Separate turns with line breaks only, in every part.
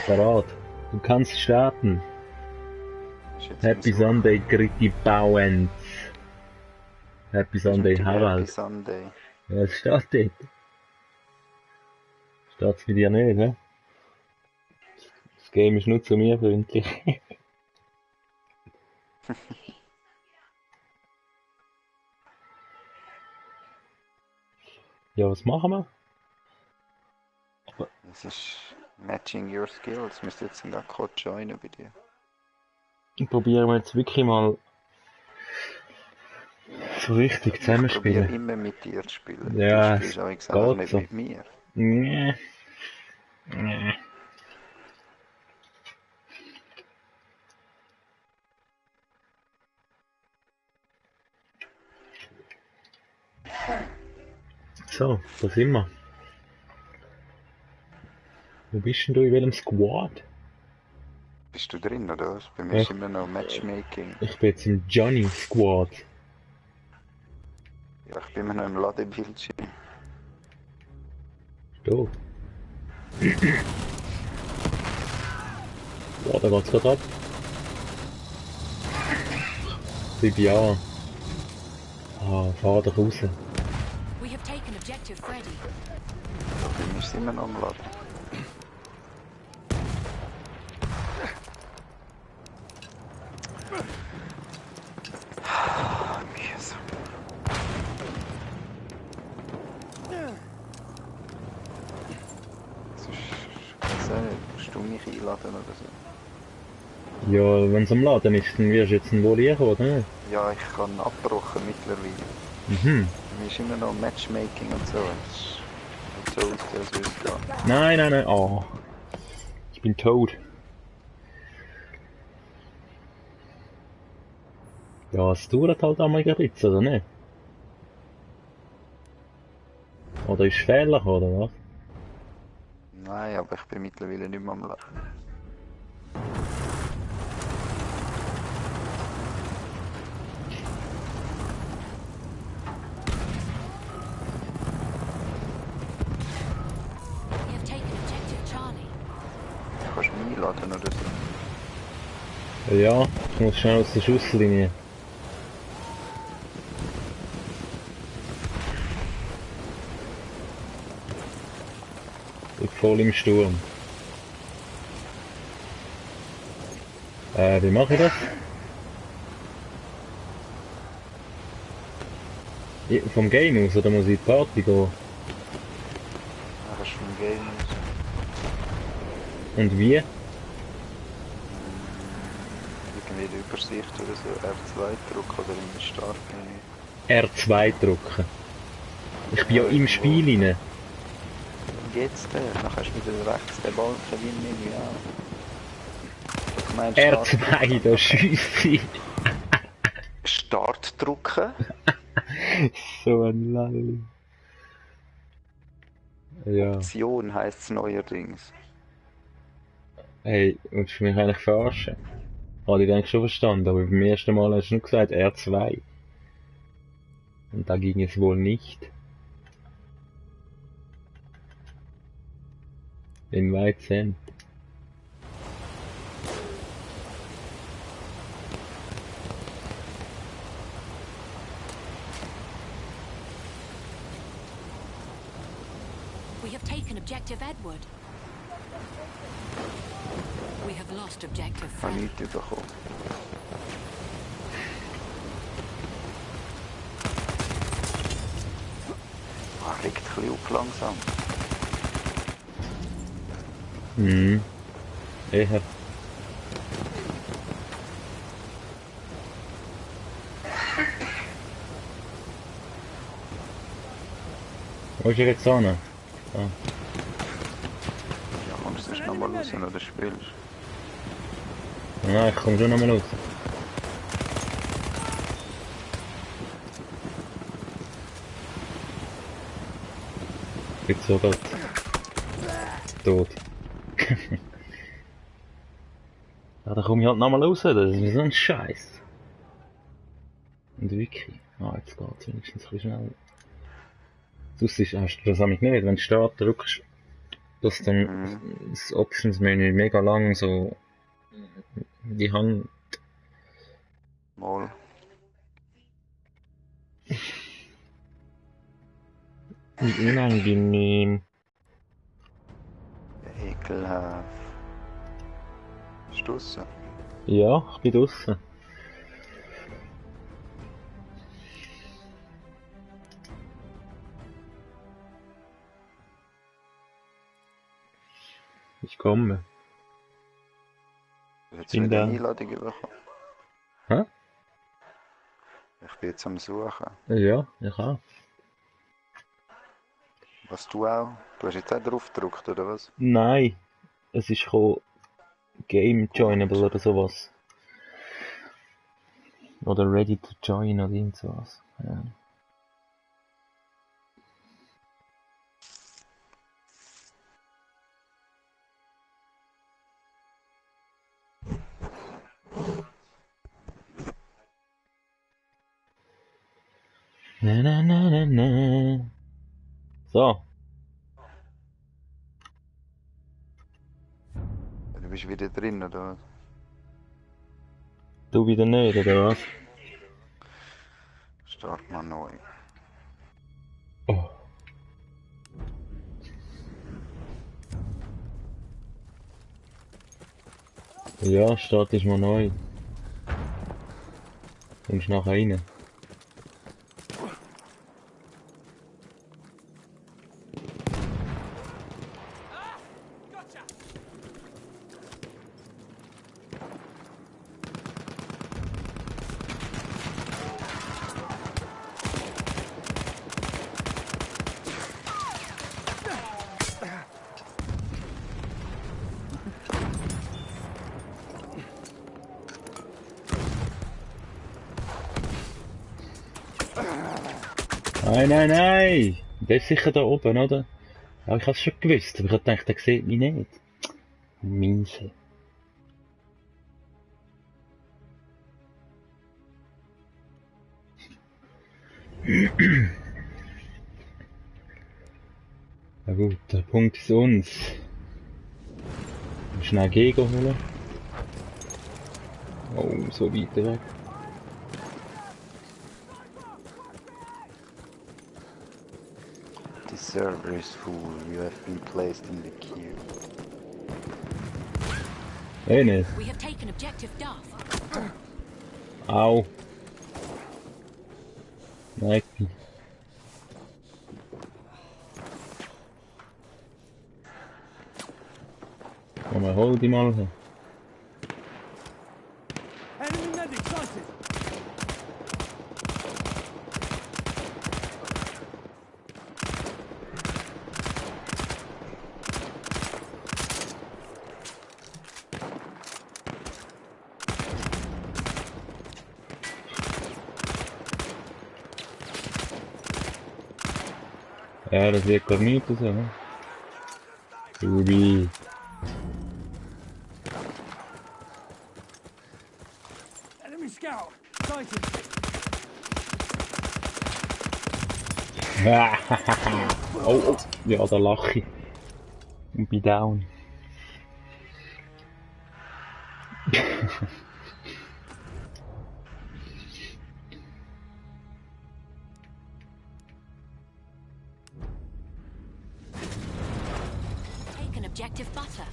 Parat. Du kannst starten. Happy Sunday, Gritti Bauens. Happy Sunday, Harald.
Happy Sunday.
Ja, es steht dort. Steht's bei dir nicht, hä? Das Game ist nur zu mir freundlich. Ja, was machen wir?
Es ist Matching Your Skills. Müsst jetzt einen Code joinen bei dir.
Probieren wir jetzt wirklich mal so richtig
Ich probiere
zusammenspielen.
immer mit dir zu spielen.
Ja,
Du spielst auch
geht
einfach nicht
so.
mit mir.
Nee. Nee. So, da sind wir. Wo bist denn du, in welchem Squad?
Bist du drin, oder was? Bei mir ist immer noch Matchmaking.
Ich bin jetzt im Johnny Squad.
Ja, ich bin immer noch im Ladebildschirm.
Du. Boah, da geht's gerade ab. 7 Jahre. Ah, fahr doch raus.
We have taken objective Freddy.
Ja, bei mir ist es immer noch am Laden. Mühsam. Musst du mich einladen oder so?
Ja, wenn's am Laden ist, dann wirst du jetzt wohl reinkommen, oder nicht?
Ja, ich kann abbrochen mittlerweile.
Mhm.
Bei mir ist immer noch Matchmaking und so. Es sieht so aus, als würde es gehen.
Nein, nein, nein. Oh. Ich bin tot. Ja, es dauert halt einmal ein bisschen, oder nicht? Oder ist es Fehler, oder was?
Nein, aber ich bin mittlerweile nicht mehr am Laden.
We have taken objective Charlie.
Kannst du mich einladen oder so?
Ja, ich muss schnell aus der Schusslinie. Ich bin voll im Sturm. Wie mache ich das? Vom Game aus, oder muss ich in die Party gehen?
Ja, kannst du vom Game aus.
Und wie?
Irgendwie die Übersicht oder so, R2 drücken oder im Startmenü.
R2 drücken. Ich bin ja im Spiel rein.
Jetzt dann kannst du wieder rechts den Balken wie im Menü an. Ich meine,
R2, da schiesse ich.
Start drücken.
So ein Lalli. Ja.
Option heisst es neuerdings.
Hey, willst du mich eigentlich verarschen? Habe ich eigentlich schon verstanden, aber beim ersten Mal hast du nur gesagt R2. Und da ging es wohl nicht. In weit sind.
We have taken objective Edward. We have lost objective
Ich habe
Freddy.
nichts bekommen. Regt ein bisschen auf langsam.
Mhm. Eher. Wo ist er jetzt hin?
Ja, kommst du erst nochmal raus oder spielst?
Nein, ich komm schon nochmal raus. Jetzt so grad. Tot. Ja, da komm ich halt nochmal raus, das ist so ein Scheiß. Und wirklich. Ah, jetzt geht's wenigstens ein bisschen schnell. Sonst hast du das nämlich nicht, wenn du Start drückst, dass dann das Options-Menü mega lang so in die Hand.
Mal.
Wie unangenehm.
Ekelhaft. Bist du draussen?
Ja, ich bin draussen. Ich komme.
Du hast
Bin
wieder eine
da.
Einladung bekommen.
Hä?
Ich bin jetzt am Suchen.
Ja, ich auch.
Was du auch? Du hast jetzt auch drauf gedrückt, oder was?
Nein, es ist gekommen, Game Joinable oder sowas. Oder Ready to Join oder irgend sowas. Ja. Na, na, na, na, na. So,
Du bist wieder drin, oder was?
du wieder nicht, oder was?
Start mal neu.
Oh. Ja, Start ist mal neu. Kommst nachher rein. Nein, nein, nein! Der ist sicher da oben, oder? Ja, ich hab's schon gewusst, aber ich hab gedacht, der sieht mich nicht. Miese. Na gut, der Punkt ist uns. Schnell Gegner holen. Oh, so weit weg.
The server is full. You have been placed in the queue.
Eh nicht.
We have taken objective Duff.
Au. Nein. Komm mal, hol die mal her.
Enemy medic sighted!
Ja, das wird gar nicht so, ne? Ruby.
Enemy scout! Sighted!
Oh, oh. Ja, da lache ich. Und bin down.
Taken objective Butter.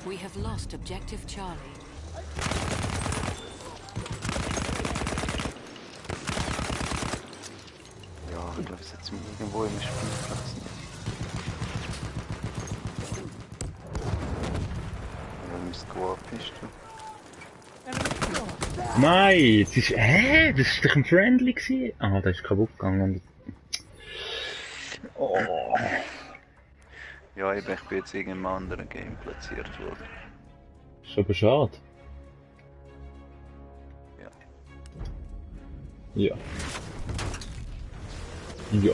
We have lost objective Charlie.
Ja, ich glaube, es jetzt irgendwo im Spielplatz. Ja, im Squad bist du.
Nein, jetzt ist... Hä? Das ist doch ein Friendly gewesen. Ah, der ist kaputt gegangen. Oh.
Ja, eben, ich bin jetzt in einem anderen Game platziert worden.
Ist aber schade.
Ja.
Ja. Ja.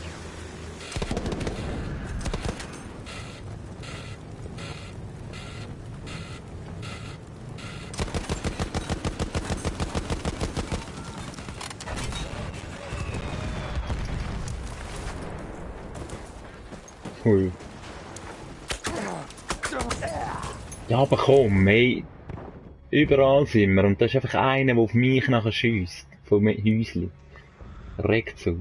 Ui. Ja, aber komm, ey. Überall sind wir und da ist einfach einer, der auf mich nachher schiesst. Vom Häusli. Regt's auf.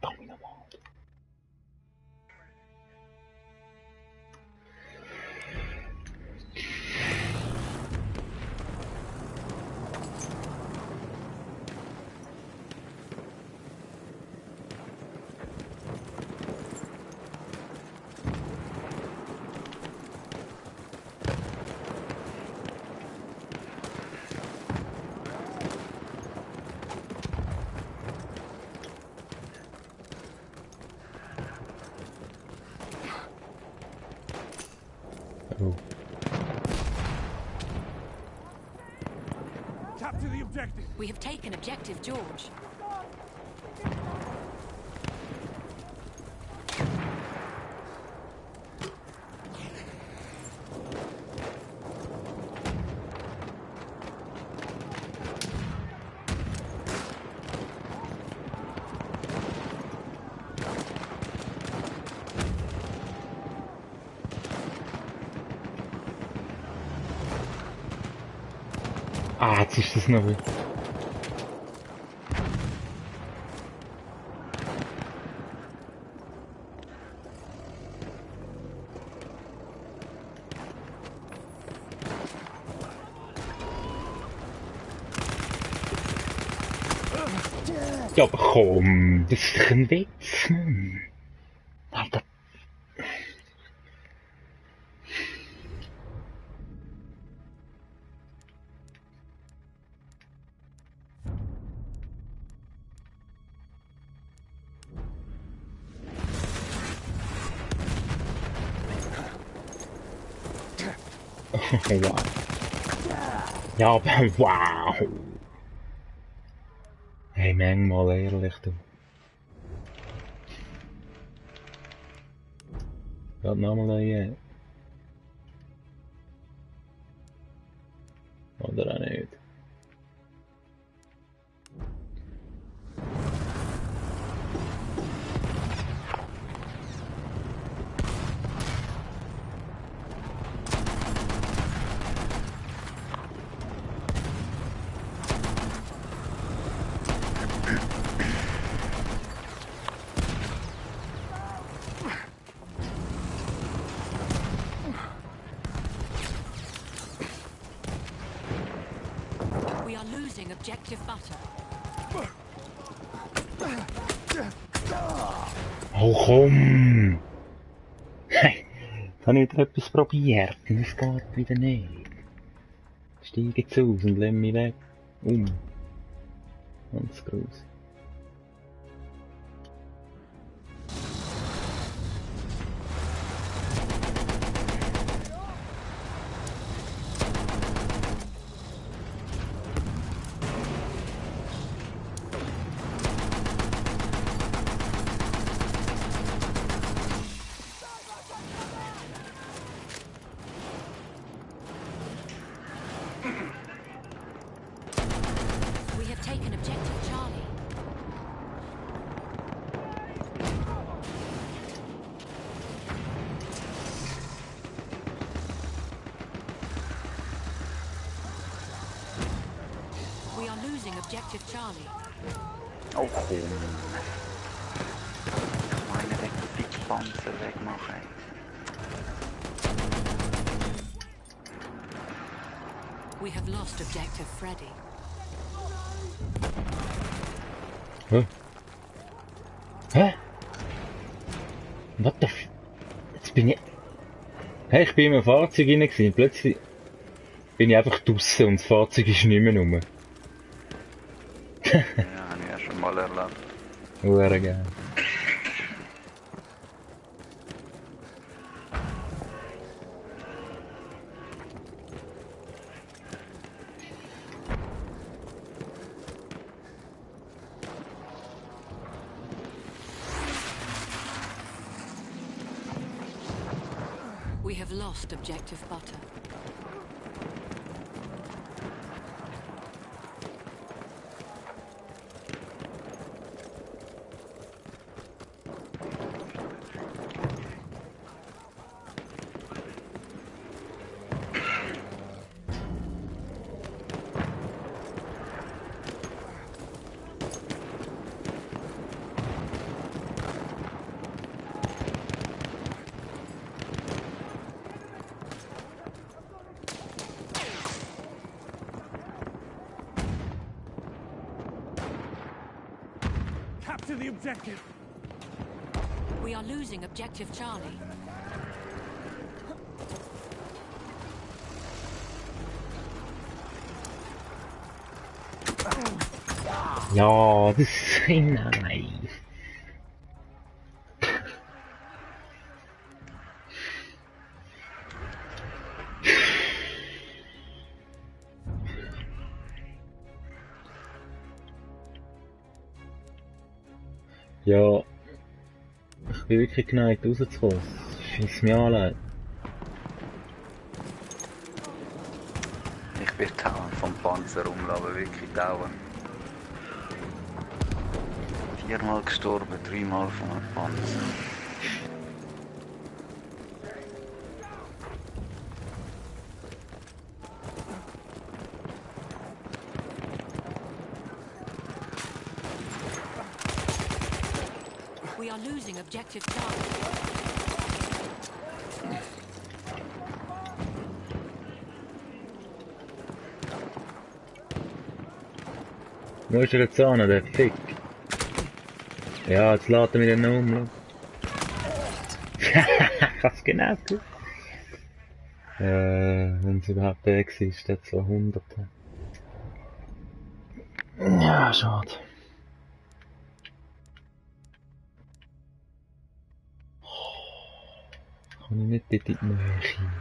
Verdammt nochmal. Oh.
Capture the objective.
We have taken objective George.
Ah, jetzt ist das noch wieder. Ja, aber komm, das ist doch ein Witz, Mann. Alter. Oh, wow. Ja, aber wow. Hey, manchmal ehrlich, du. Gaat nochmal ein. Oder auch nicht.
We are losing objective butter.
Oh komm! Hey, da habe ich wieder etwas probiert und es geht wieder nicht. Steig jetzt aus und lass mich weg. Ganz groß.
We have taken objective Charlie. We are losing objective Charlie.
Oh komm. Ich meine, der kann die Panzer wegmachen.
We have lost objective Freddy.
Hä? Hä? What the f... Jetzt bin ich... Hey, ich bin in einem Fahrzeug rein gewesen. Plötzlich bin ich einfach draussen und das Fahrzeug ist nicht mehr rum.
Ja, habe ich ja schon mal erlebt.
Hure geil.
We have lost objective butter.
Capture the objective.
We are losing objective Charlie.
Ja, das ist nice. Ja, ich bin wirklich geneigt rauszukommen. Scheiss mich an.
Ich werde dauernd vom Panzer rumlaufen, wirklich dauernd. 4-mal gestorben, 3-mal von einem Panzer.
We are losing objective Charlie.
Wo ist er jetzt an, der Fick? Ja, jetzt lädt er mich dann um. Was genau gut. Wenn es überhaupt der war, ist der 200. Ja, schade. Kann ich nicht dort in die Nähe hin?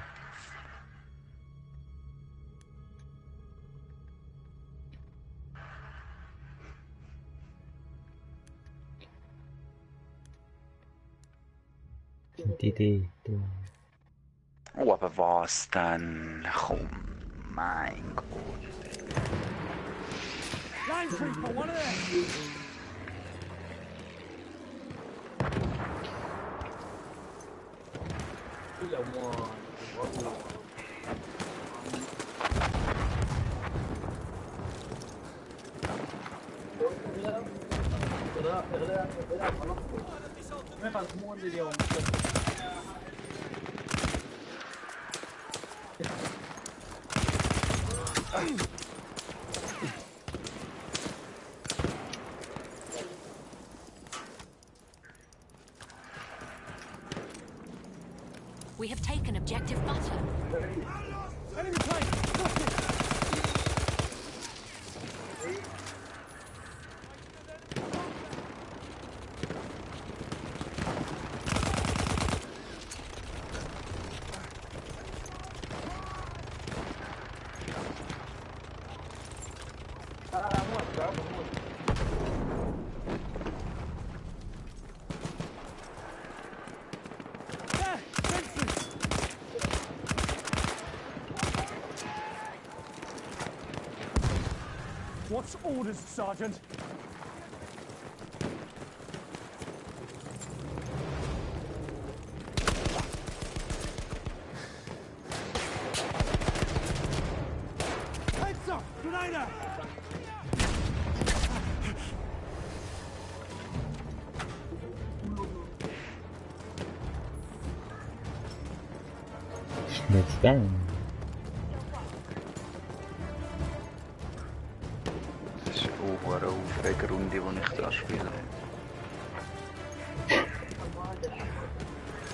Sind die dort?
Oh, aber was denn? Komm, mein Gott.
Line creeper, one of them.
We have taken objective butter.
Enemy plane. Lost it. There, fences. What's orders, Sergeant? Heads up! Grenade out!
Jetzt dann.
Das ist auch eine Aufregerrunde, die ich da spiele.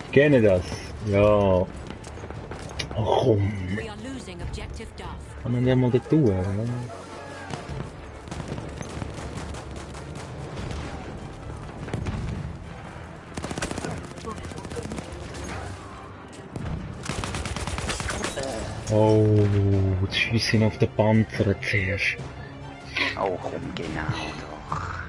Ich kenne das. Ja. Oh, komm.
We are losing objective Duff.
Kann man ja mal da tun, oder? Oh, jetzt schiesse ich auf den Panzer zuerst.
Oh komm, genau doch.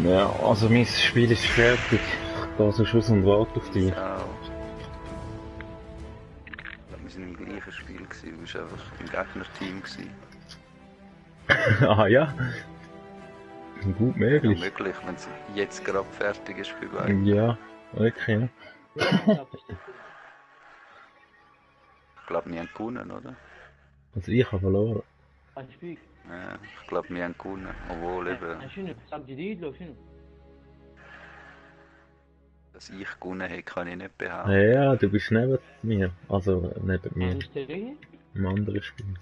Ja, also mein Spiel ist fertig. Ich gehe so Schuss und warte auf dich.
So. Wir sind im gleichen Spiel gewesen, du bist einfach im Gegnerteam gewesen.
Ah ja? Gut
Ja,
möglich.
möglich, wenn es jetzt gerade fertig ist für beide.
Ja, okay.
Ich glaube, wir haben gewonnen, oder?
Also ich habe verloren.
ايش فيك؟
Ja, ich glaube, wir haben gewonnen. Obwohl eben,
شنو حساب جديد لو شنو؟
dass ich gewonnen habe, kann ich nicht
Ja,
behaupten.
ja, du bist neben mir. Also neben mir.
نشتريه؟
Im anderen Spiel.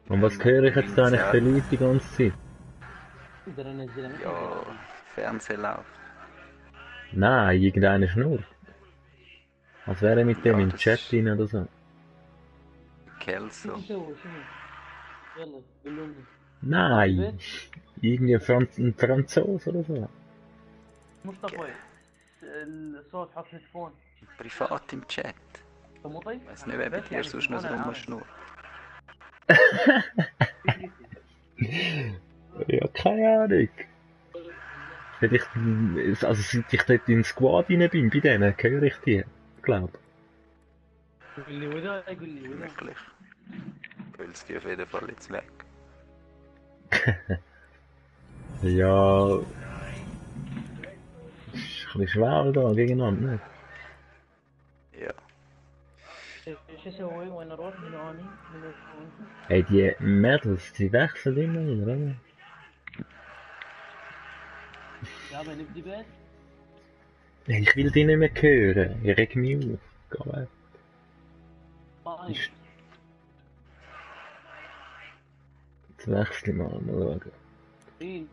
Und was höre ich jetzt eigentlich für Leute die ganze Zeit?
اقدر انزله متى؟
Ja, Fernsehen läuft.
Nein, irgendeiner Schnur. Als wäre er mit dem
Ja,
im
das
Chat
ist-
drin oder so.
Kelso.
شو نسوي شنو؟ يلا قولوني.
Nein! Irgendwie ein Franzose oder so.
مصطفى الصوت حط هيدفون
Privat im Chat.
مو طيب؟
Ich weiß nicht, wer bei dir sonst noch so rumschnurrt.
Ja, keine Ahnung. Vielleicht, also seit ich dort in den Squad rein bin, bei denen, höre ich die, glaub.
يقول لي وذا يقول لي وذا.
Möglich. Willst die auf jeden Fall jetzt weg.
Ja. Ist ein bisschen schwer da gegeneinander, nicht?
Ja.
ايش اسوي؟ وين اروح؟ من اني؟ من وين؟
Hey, die Mädels, die wechseln immer wieder, oder?
يابا نبدي بيت؟
Hey, ich will die nicht mehr hören, ich reg mich auf. Geh weg.
طيب.
Jetzt wechsle ich mal schauen.
إيه.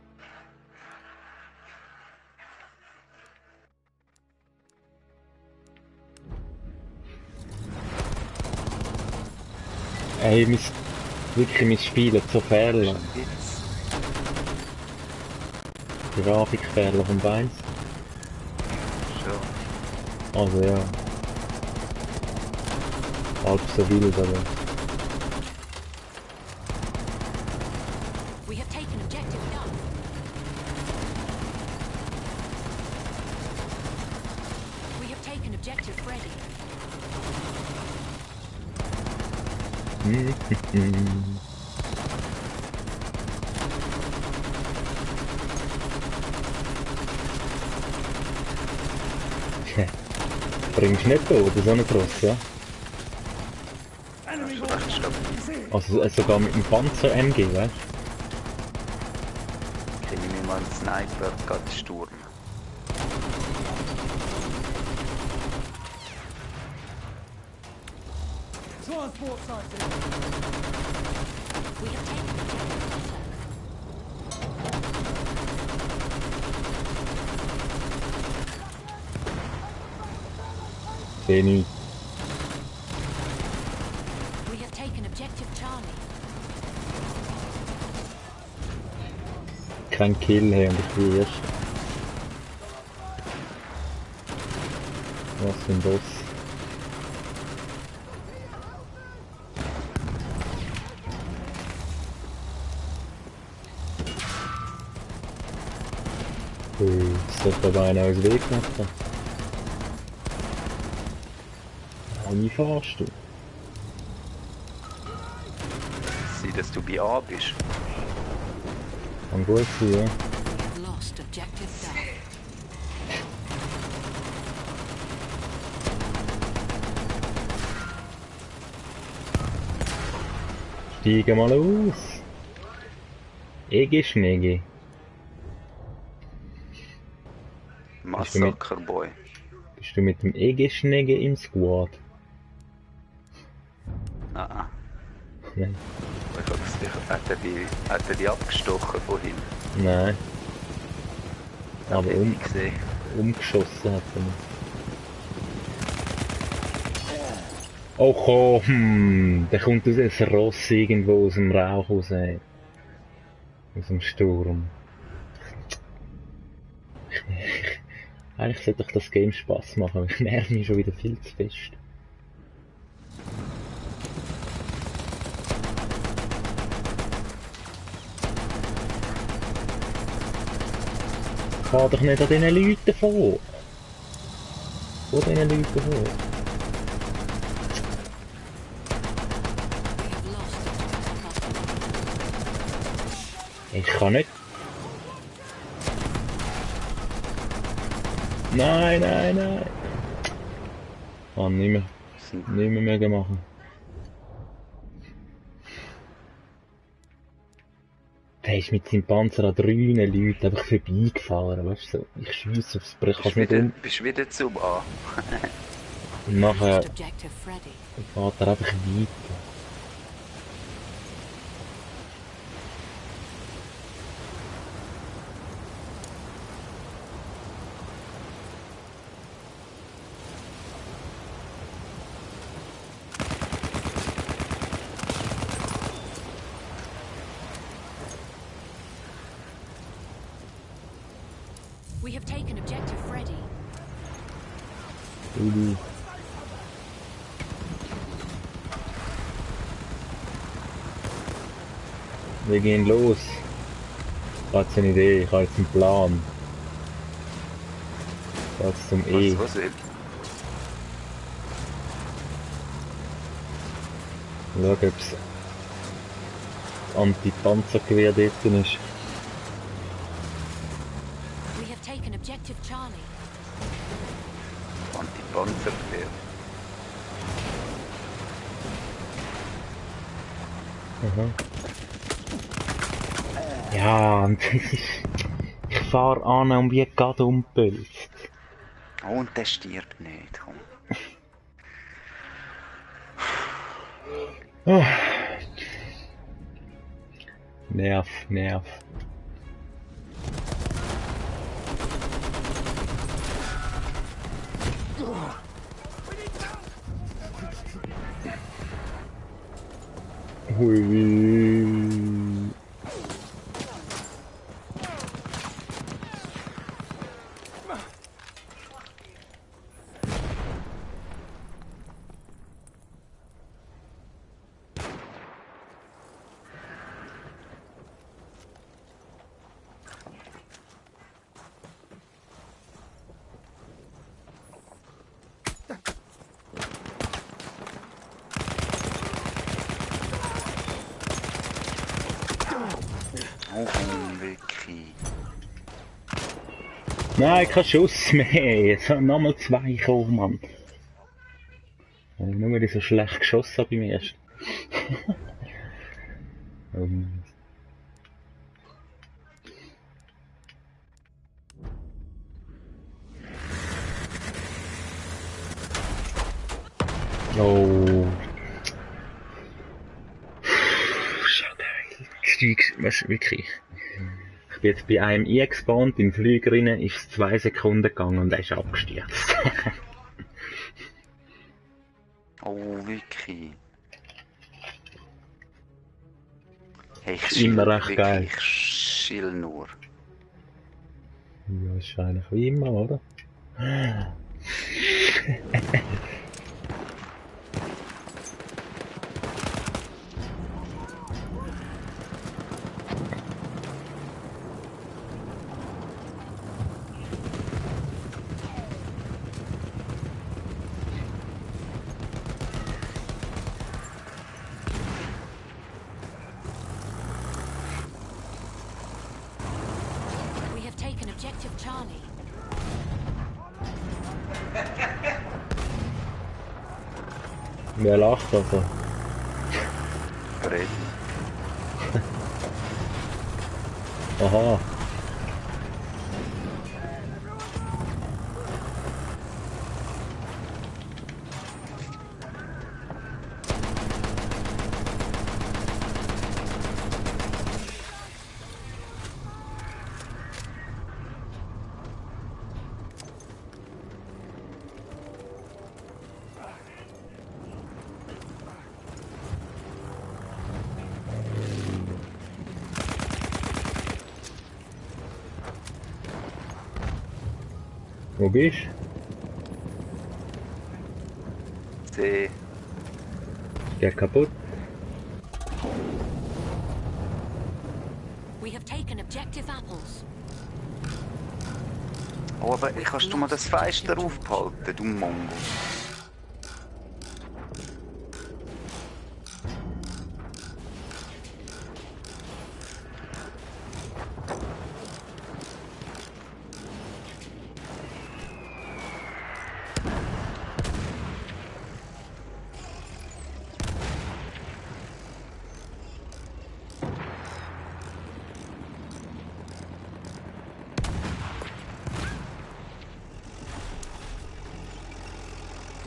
Hey, wirklich, mein Spiel hat so Fehler.
Witz.
Grafikfehler vom Beins.
Schon.
Also ja. Halb so wild, aber.
We have taken objective Duff. We have taken objective Freddy.
Bringst nicht da, oder so einen Tross, ja?
Enemy
Das ist recht stabil.
Also sogar mit dem Panzer MG, weißt
Kriege ich mir mal einen Sniper, geht Sturm.
transport sighted.
We have taken objective Butter.
du? Seh nicht.
We have taken objective Charlie.
Kein Kill her und ich bin erst. Was für ein Boss. Das sollte aber einer aus dem Weg gemacht haben. Wie fahrst du?
Sieh, dass du bei A bist.
Kann gut sein, ja.
We have lost objective Duff.
Steige mal aus. Ege Schnege.
Massakerboy.
Bist du mit dem Ege Schnege im Squad?
Ah,
Nein.
hat er die abgestochen vorhin?
Nein. Aber
Hab ich gesehen.
umgeschossen hat er mich. Oh komm, der kommt aus einem Ross irgendwo aus dem Rauch raus. Ey. Aus dem Sturm. Eigentlich sollte euch das Game Spaß machen, aber ich nerv mich schon wieder viel zu fest. Fahr doch nicht an diesen Leuten vor! Vor diesen Leuten vor!
We have lost objective
Ich kann nicht. Nein, nein, nein! Ah, nicht mehr machen. Der ist mit seinem Panzer an 3 Leuten einfach vorbeigefahren, weißt du? So, ich schiesse aufs Brett, kann's nicht um.
Bist wieder zum A.
Und nachher
lost objective Freddy.
fährt er einfach weiter.
We have taken objective Freddy.
Wir gehen los. Ich habe jetzt eine Idee, ich habe jetzt einen Plan. Jetzt zum E.
Was will?
Schau, ob es Anti-Panzergewehr dort ist.
We have taken objective Charlie.
Anti-Panzergewehr.
Aha. Ja, und ich fahre an und wie gerade umpölzt.
Und der stirbt nicht, komm.
Nerv, Nerv. Hui.
Oh, wirklich.
Nein, kein Schuss mehr. Jetzt haben nochmal 2 gekommen, Mann. Weil ich nur so schlecht geschossen habe beim ersten. Oh. Schade. Was wirklich. Ich bin jetzt bei einem eingespawnt, im Flieger rein, ist es 2 Sekunden gegangen und er ist abgestürzt.
Oh, wirklich. Hey,
Ist immer recht
wirklich,
geil.
Ich schill nur.
Ja, ist eigentlich wie immer, oder?
We have taken objective Charlie.
Wer lacht also?
Freddy.
Aha. Wo bist du?
See.
Geht kaputt.
We have taken objective apples.
Oh, aber kannst du mal das Fenster aufhalten, du Mongo?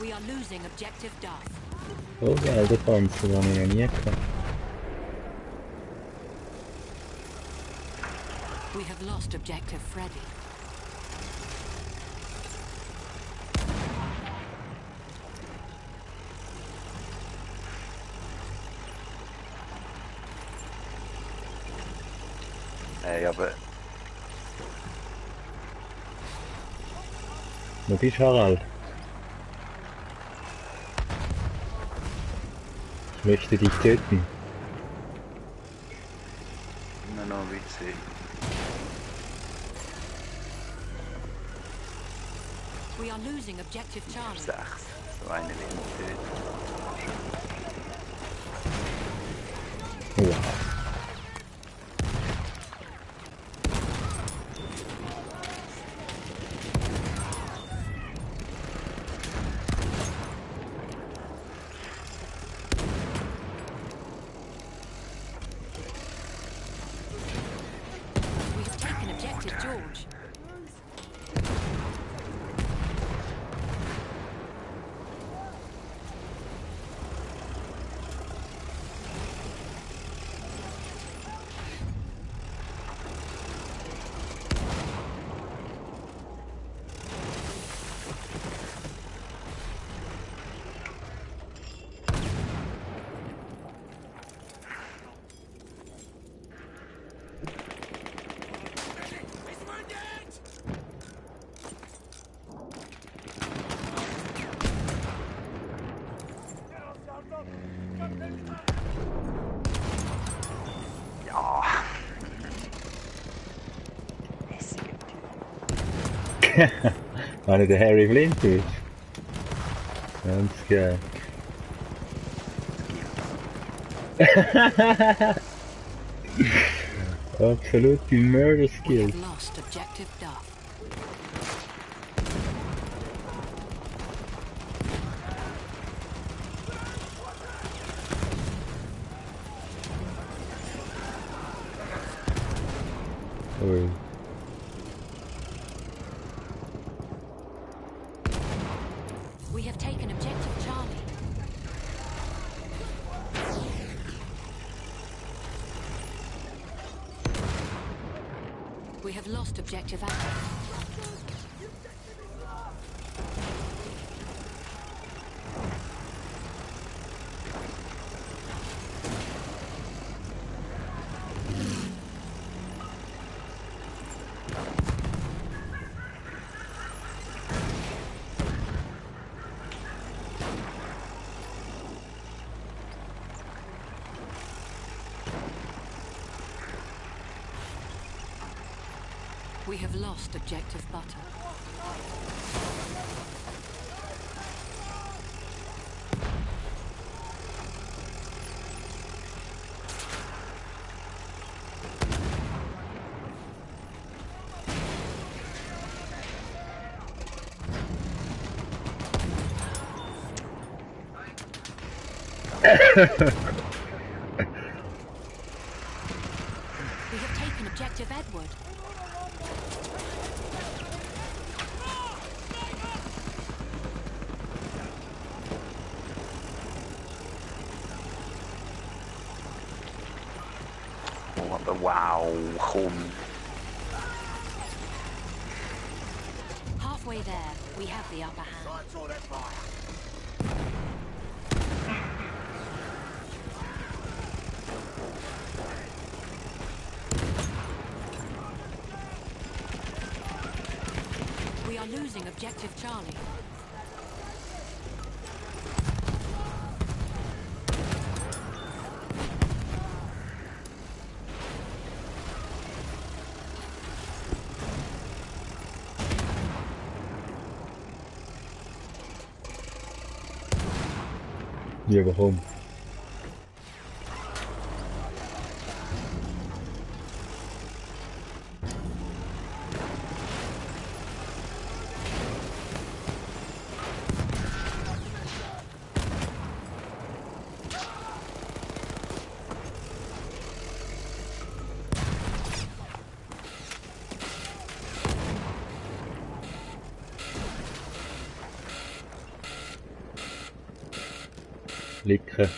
We are losing objective Duff.
Oh geil, der Panzer, den habe ich noch nie gehabt.
We have lost objective Freddy.
Ey, aber...
Wo bist du, Harald? Ich möchte dich töten.
Immer noch witzig.
We are losing objective Charlie.
6. So eine will ich töten.
Wow.
We have taken objective George.
Ja.
Habe ich den Harry Flint ist? Ganz geil. Absolute Murder
We
Skills.
have lost objective Duff.
Ui.
We have taken objective Charlie. We have lost objective Apple. We have lost objective Butter. We have taken objective Edward.
Oh, aber wow, komm.
Halfway there, we have the upper hand. We are losing objective Charlie.
Ja, warum? Licken.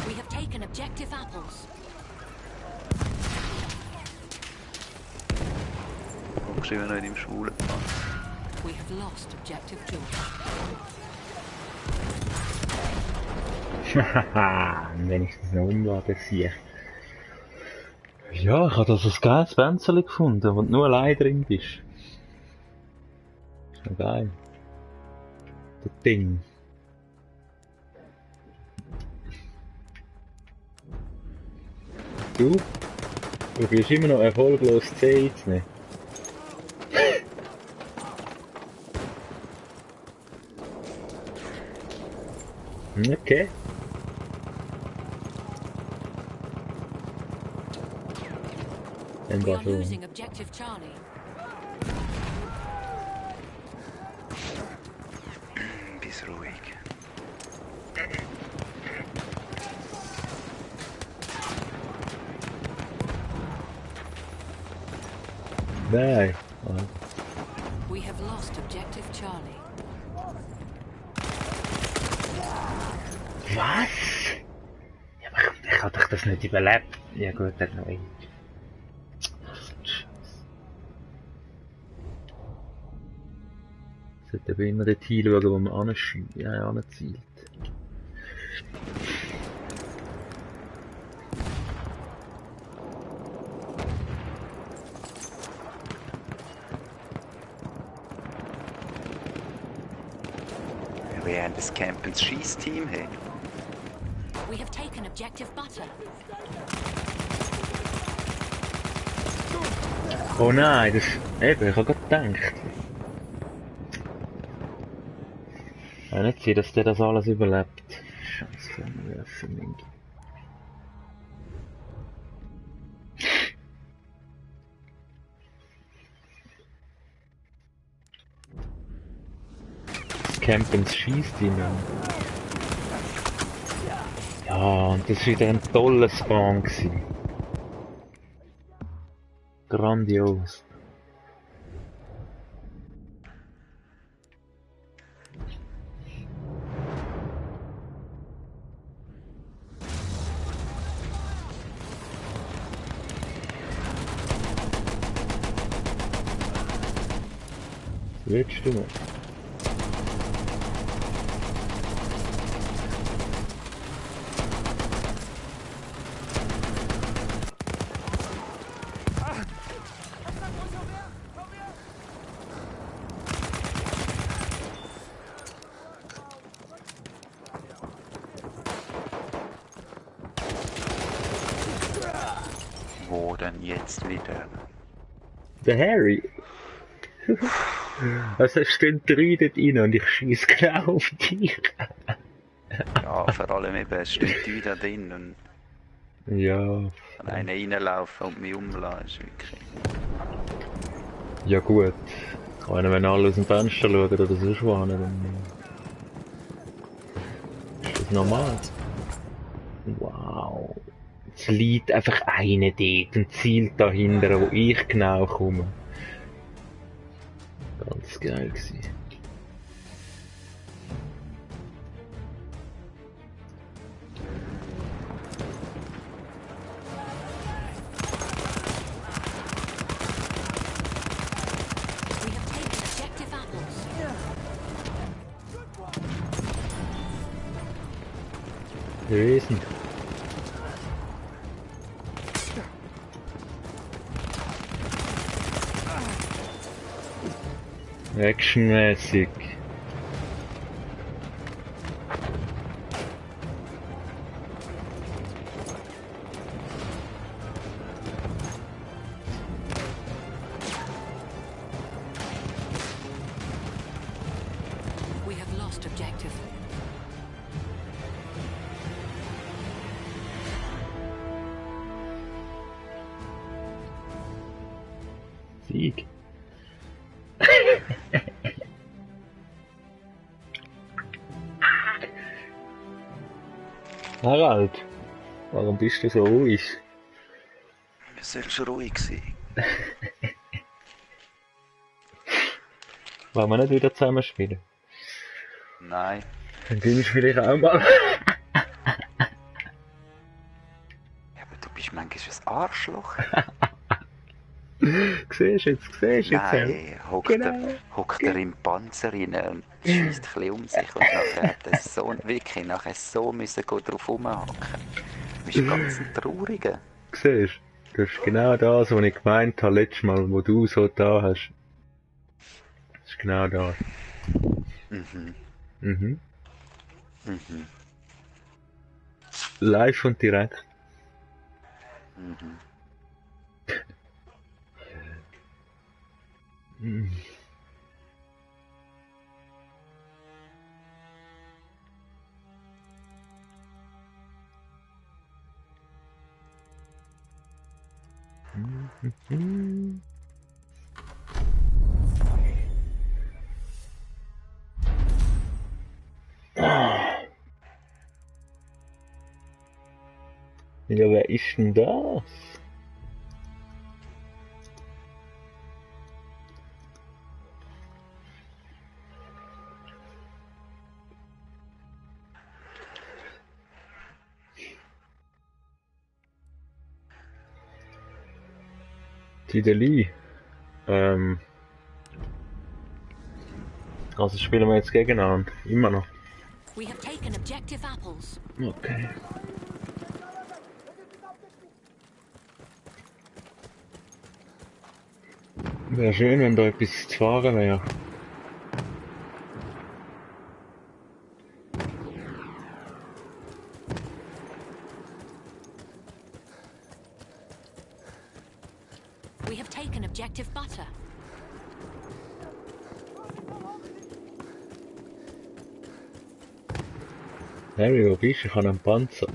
We have taken objective apples.
Warum sind wir nicht im schwulen Plan?
We have lost objective George.
Hahaha, wenigstens noch umladen hier. Ja, ich habe das ein geiles Fenster gefunden, wo du nur allein drin bist. Ist noch geil. Das Ding. Du probierst immer noch erfolglos C einzunehmen. Okay. Dann
We
war
are
schon.
losing objective Charlie.
Bis ruhig.
Nein.
We have lost objective Charlie.
Was? Ja, aber ich hab doch das nicht überlebt. Ja gut, dann noch ein. Sollte aber immer dort hinschauen, wo man anzielt.
Wir haben das Camp ins Schießteam, hey.
We have taken objective Butter.
Oh nein, das... Eben, ich hab grad gedacht. Ich kann nicht sehen, dass der das alles überlebt. Scheiße, werfen Mingi. Das Camp ins Schießteam. Ja, und das war wieder ein toller Spawn gewesen. Grandios. Willst du noch?
Wo denn jetzt wieder?
Der Harry. Also es stehen 3 dort rein und ich schieße genau auf dich.
Ja, vor allem eben, es steht die da drin und
Ja.
wenn einer reinlaufen und mich umlassen, ist wirklich...
Ja gut. Wenn alle aus dem Fenster schauen oder so was, dann ist das normal. Wow. Es liegt einfach einer dort und zielt dahinter, wo ich genau komme. Ganz geil gewesen.
We have
Lösen. Actionmäßig.
We have lost objective.
Sieg. Harald, warum bist du so ruhig?
Wir sollen schon ruhig sein.
Wollen wir nicht wieder zusammen spielen?
Nein.
Dann bin ich vielleicht auch mal.
Ja, aber du bist manchmal ein Arschloch.
Siehst du jetzt?
Nein, hockt
Genau.
er im Panzer rein und schießt ein bisschen um sich und nachher hat er so, wirklich nachher so müssen drauf rumhacken. Du bist ganz ein Trauriger.
Siehst du? Das ist genau das, was ich gemeint habe letztes Mal, wo du so da hast. Das ist genau das.
Mhm.
Mhm.
Mhm.
Live und direkt.
Mhm.
Mhm. Mhm. Ja, wer ist denn das? Tideli. Also spielen wir jetzt gegeneinander. Immer noch.
We have taken objective apples.
Okay. Wäre schön, wenn da etwas zu fahren wäre.
We have taken objective butter.
Harry, wo bist du? Ich habe einen Panzer.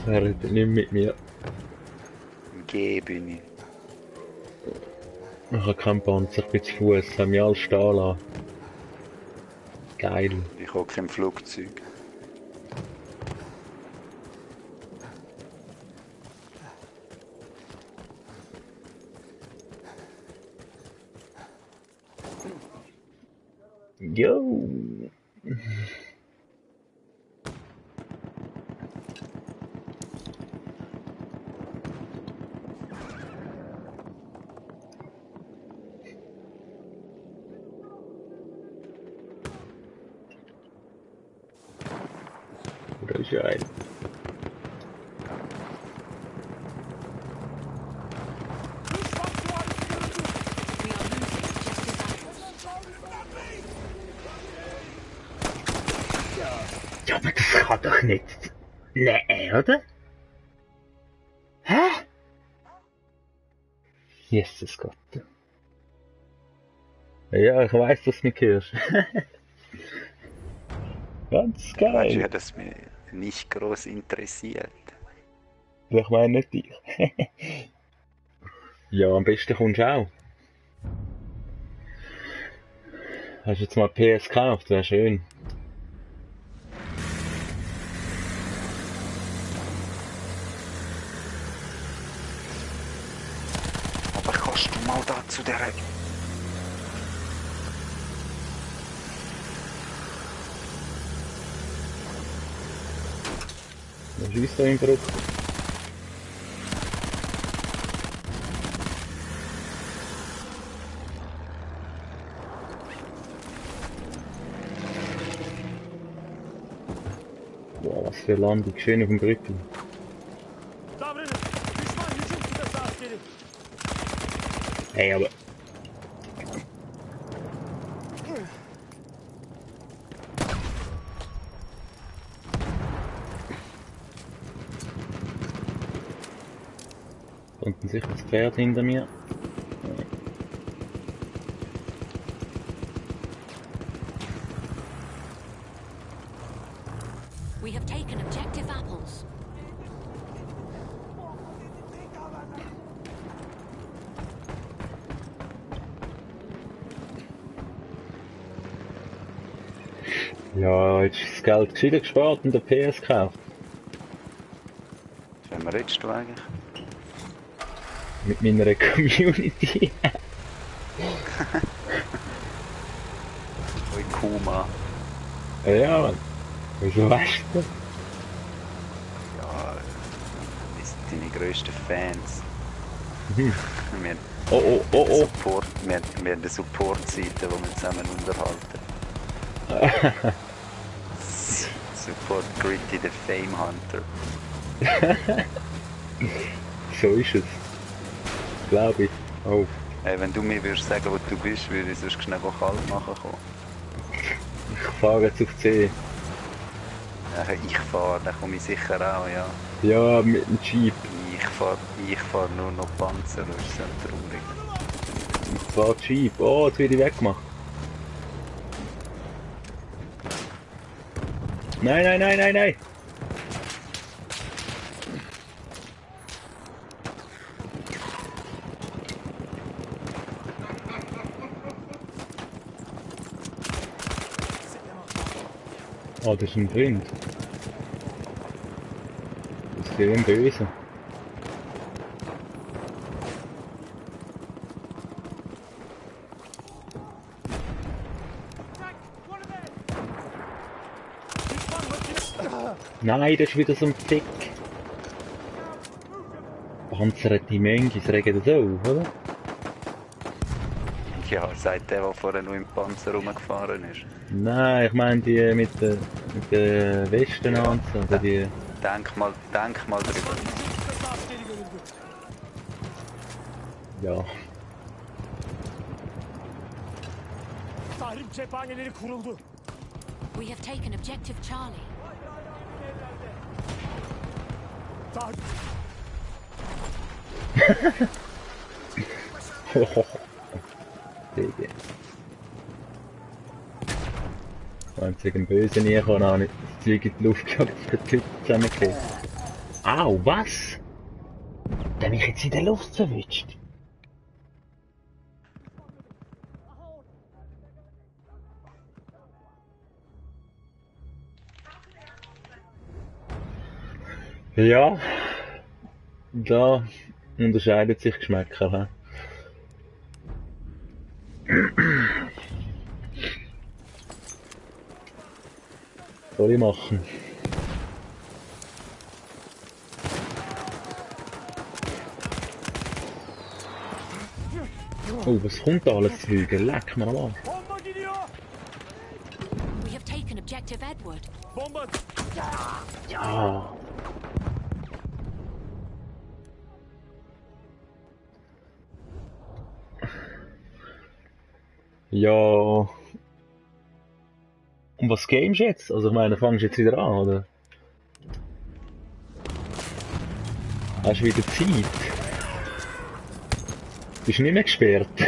Er redet nicht mit mir.
Im G bin ich.
Ich habe keinen Panzer, ich bin zu Fuß. Haben mich alle stehen lassen. Geil.
Ich hocke im Flugzeug.
Yo! Da ist ja ein.
We are losing objective apples.
Ja, aber das kann doch nicht. Nee, oder? Hä? Jesus Gott. Ja, ich weiß, dass du mich hörst. Ganz
Weißt du, ja,
geil.
dass mich nicht groß interessiert.
Ich meine nicht dich. Ja, am besten kommst du auch. Hast du jetzt mal PS gekauft? Wäre schön.
Aber kannst du mal da zu der...
Was ist da im Bruch? Boah, was für eine Landung. Schön auf dem Brückel.
Davranın. Düşman hücum kıtası askeri.
Hey, aber... Unten sicher das Pferd hinter mir.
We have taken objective apples.
Ja, jetzt ist das Geld gescheiter gespart und der PS gekauft.
Wenn wir redest du eigentlich?
Mit meiner Community.
Oi Kuma.
Ja, Mann. Wieso weißt du das?
Ja, das sind deine grössten Fans.
Mhm.
Wir
Oh, oh, oh, oh.
Support, wir haben eine Support-Seite, wo wir zusammen unterhalten. Support Gritty the Fame Hunter.
So ist es. Glaube ich. Oh.
Hey, wenn du mir würdest sagen, wo du bist, würde ich sonst schnell kalt machen kommen.
Ich fahre jetzt auf C.
Ich fahre, dann komme ich sicher auch, ja.
Ja, mit dem Jeep.
Ich fahr nur noch Panzer, das ist so traurig.
Ich fahre Jeep. Oh, jetzt werde ich weggemacht. Nein, nein, nein, nein, nein. Oh, das ist ein Freund. Das ist sehr böse. Nein, das ist wieder so ein Fick. Panzerte Mengis regen das auch, oder?
Ja, sagt der vorher nur im Panzer rumgefahren ist.
Nein, ich meine die mit der Westen
Ja.
an, oder die...
Denk mal drüber.
Hücum kıtası askeri görüldü.
Ja.
Tahrip cephaneleri kuruldu.
We have taken objective Charlie.
Tahrip
Digga. Wenn es gegen Böse nie kann, habe ich das Zeug in die Luft gejagt, dass die Leute zusammengehen. Au, was? Der hat mich jetzt in der Luft verwünscht. Ja, da unterscheidet sich Geschmäcker. He? Soll ich machen? Oh, was kommt da alles zu fliegen? Leck mir am Arsch.
bomba gidiyor.
We have taken objective Edward.
Bomba.
Ja. Ja. Und was gamest du jetzt? Also ich meine, fangst du jetzt wieder an, oder? Hast du wieder Zeit? Bist du nicht mehr gesperrt?
We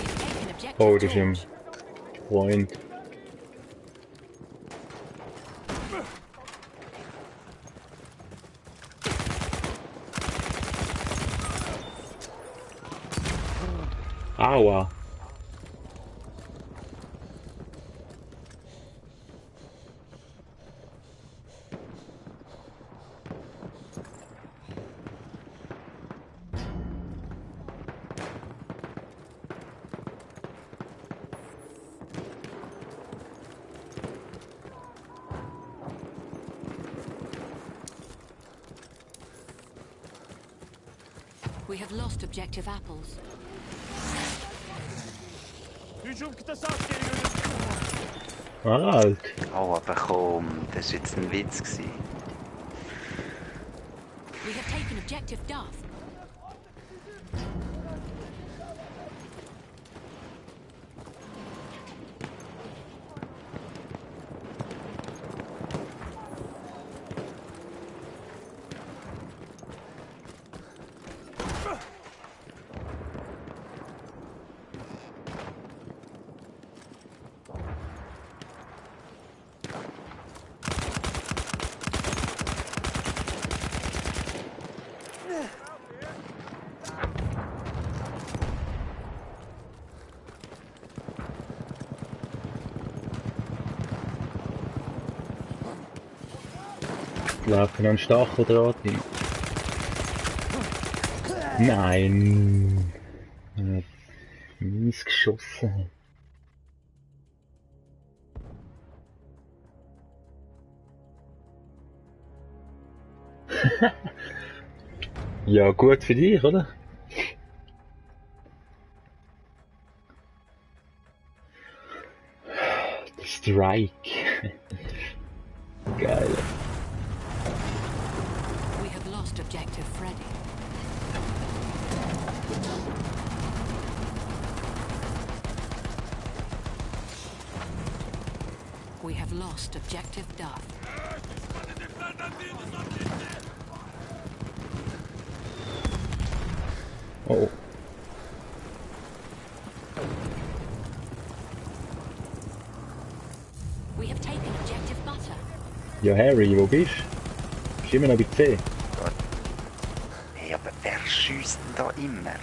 have taken objective
Oh, das ist ein
George.
Freund. Aua.
We have lost objective apples.
Hücum kıtası askeri görüldü.
Alt.
Oh, aber komm, das war jetzt ein Witz gewesen.
We have taken objective Duff.
Laufen an Stacheldraht hin. Nein! Mies geschossen. Ja, gut für dich, oder? Strike. Geil.
We have lost objective Freddy. We have lost objective Duff.
Oh.
We have taken objective Butter.
Ja, Harry, wo bist du? Bist immer noch bei C?
Hey, aber wer schießt denn da immer?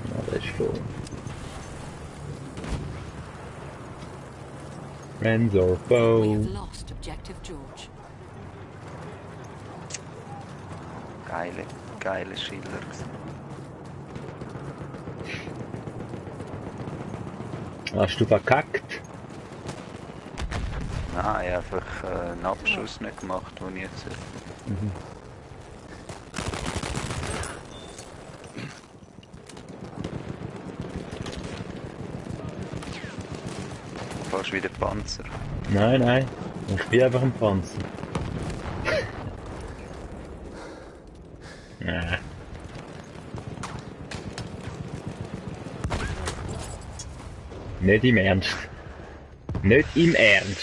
Ja, das ist voll. Renzo,
We
Bow.
have lost objective George.
Geile Schiller gewesen.
Hast du verkackt?
Nein, ich habe einfach einen Abschuss nicht gemacht, den ich jetzt... Fast wie der Panzer.
Nein, nein. Ich bin einfach ein Panzer. Ja. Nicht im Ernst. Nicht im Ernst.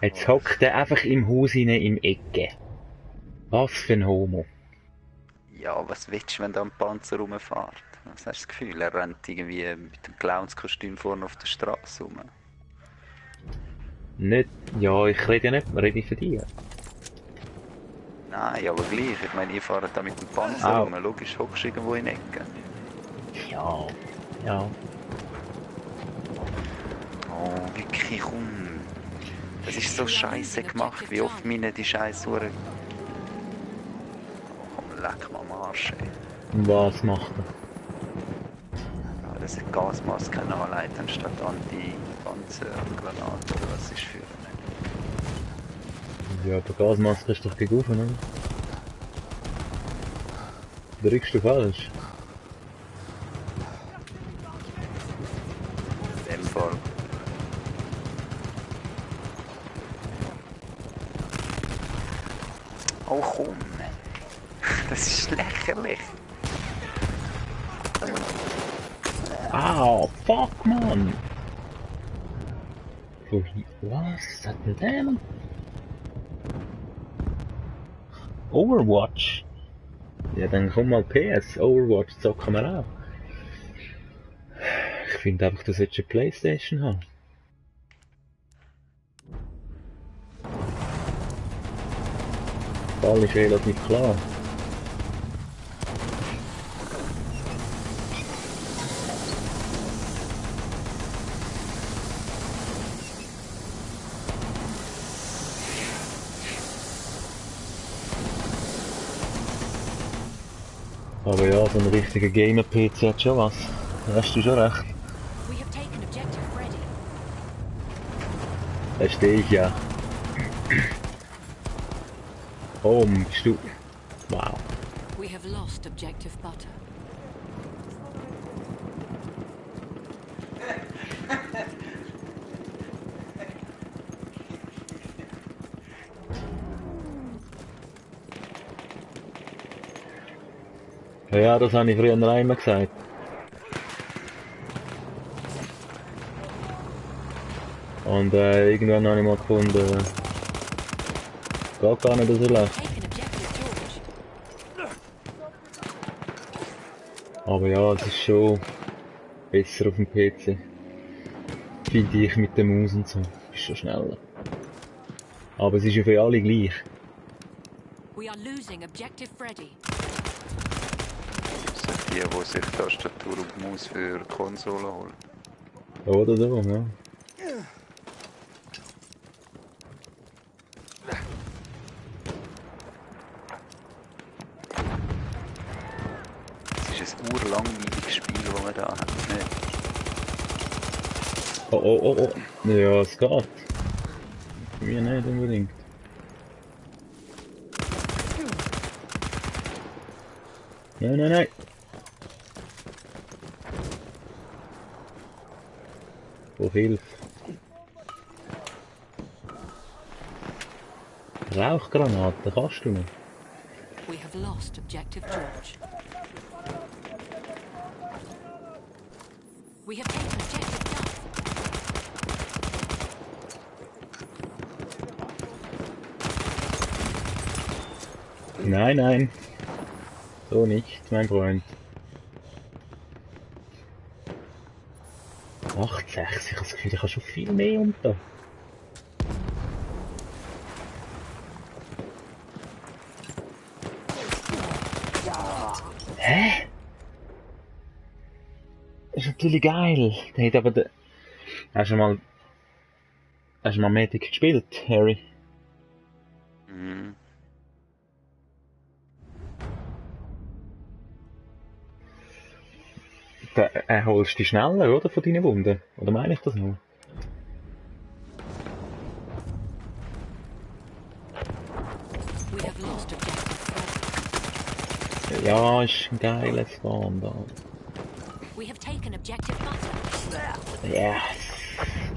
Jetzt hockt er einfach im Haus hinein im Ecke. Was für ein Homo.
Ja, was willst du, wenn da ein Panzer rumfährt? Was hast du das Gefühl? Er rennt irgendwie mit dem Clownskostüm vorne auf der Straße rum.
Nicht, ja, ich rede ja nicht, rede ich für dich.
Nein, aber gleich. Ich meine, ihr fahrt da mit dem Panzer
Au.
rum. Logisch hockst du irgendwo in Ecke.
Ja, ja.
Oh, wirklich komm. Das ist so scheiße gemacht, wie oft meine die scheiß Uhren. Oh, komm, leck mal am Arsch, ey.
Und was macht er?
Ja, dass die Gasmaske anlegt, anstatt Anti-Panzergranate oder was ist für eine.
Ja, der Gasmaske ist doch gegen oben, oder? Drückst du falsch?
In dem Fall. Oh komm! Das ist lächerlich!
Ah, fuck, man! Was hat denn dem? Overwatch? Ja, dann komm mal PS, Overwatch zocken wir auch. Ich finde einfach, du solltest eine Playstation haben. Der Fall ist relativ klar. Aber ja, so ein richtiger Gamer-PC hat schon was. Da hast du schon recht.
We have taken objective Freddy.
Da stehe ich ja. bist du... Wow.
We have lost objective butter.
Ja, das habe ich früher noch einmal gesagt. Und irgendwann habe ich mal gefunden, geht gar nicht so schlecht.
Taken objective George.
Aber ja, es ist schon besser auf dem PC. Finde ich mit der Maus und so. Ist schon schneller. Aber es ist ja für alle gleich.
We are losing objective Freddy.
Das sind die sich Tastatur und Maus für die Konsole holen.
Oder so, ja.
Es ist ein urlangweiliges Spiel, das man da hat. Nicht?
Oh. Ja, es geht. Mir nicht unbedingt. Nein. Oh, Hilfe. Rauchgranaten, kannst du nicht?
We have lost objective George. We have taken objective Duff.
Nein. So nicht, mein Freund. 8,6, ich habe das Gefühl, ich habe schon viel mehr unter. Hä? Das ist natürlich geil. Der hat aber de... Hast du mal Medic gespielt, Harry?
Mhm.
Da holst du dich schneller, oder? Von deinen Wunden? Oder meine ich das nur?
We have lost objective Freddy.
Ja, ist ein geiles Fahren da.
We have taken objective butter.
Ja,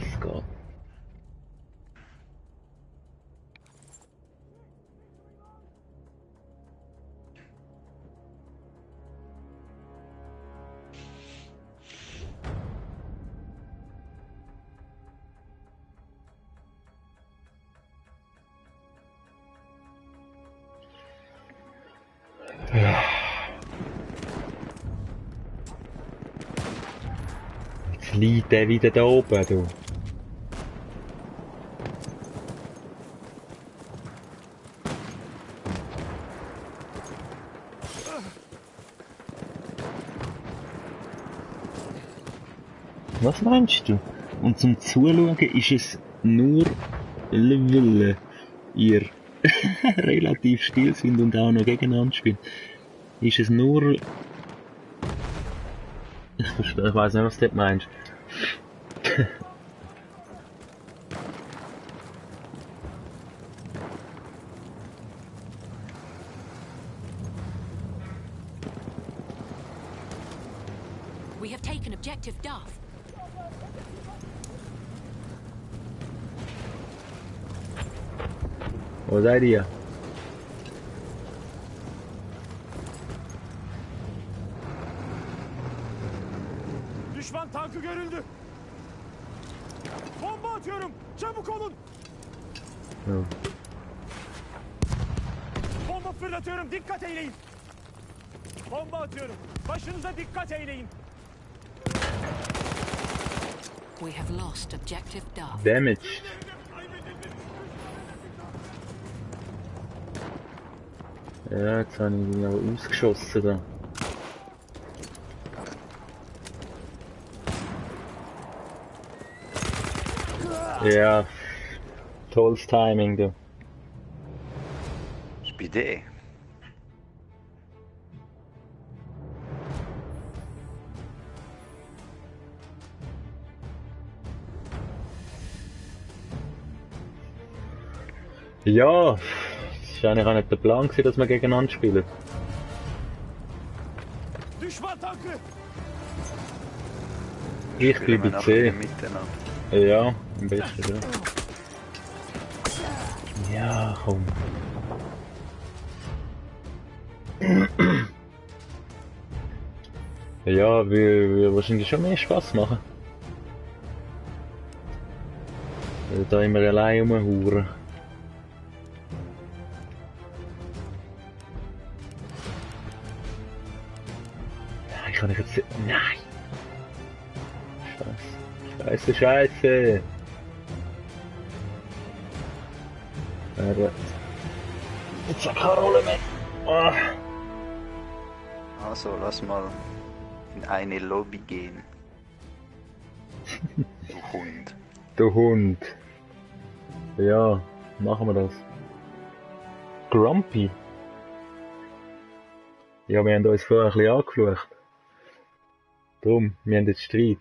es geht. Jetzt liegt der wieder da oben, du. Was meinst du? Und zum Zuschauen ist es nur, weil ihr relativ still sind und auch noch gegeneinander spielen. Ist es nur... Ich weiß nicht, was du meinst.
We have taken objective Duff.
Wo seid ihr?
Düşman tankı görüldü. Bomba atıyorum. Çabuk olun.
Ja.
Bomba fırlatıyorum. Dikkat eyleyin. Bomba atıyorum. Başınıza dikkat eyleyin.
We have lost objective Duff.
Damage. Ja, jetzt habe ich ihn aber ausgeschossen da. Ja, tolles Timing, du.
Das ist bei dir.
Ja, Das war eigentlich auch nicht der Plan, dass wir gegeneinander spielen.
Düşman-Tankı!
Ich
Spielen wir
bleibe
nachher
C.
miteinander.
Ja, am besten, ja. Ja, komm. Ja, wir wahrscheinlich schon mehr Spaß machen. Da immer allein rumhuren. Ja, ich kann nicht jetzt... Nein! Scheiße, Scheiße! Jetzt hat keine Rolle mehr. Ah.
Also, lass mal in eine Lobby gehen. Du Hund.
Du Hund. Ja, machen wir das. Grumpy. Ja, wir haben uns vorher ein bisschen angeflucht. Drum, wir haben jetzt Streit.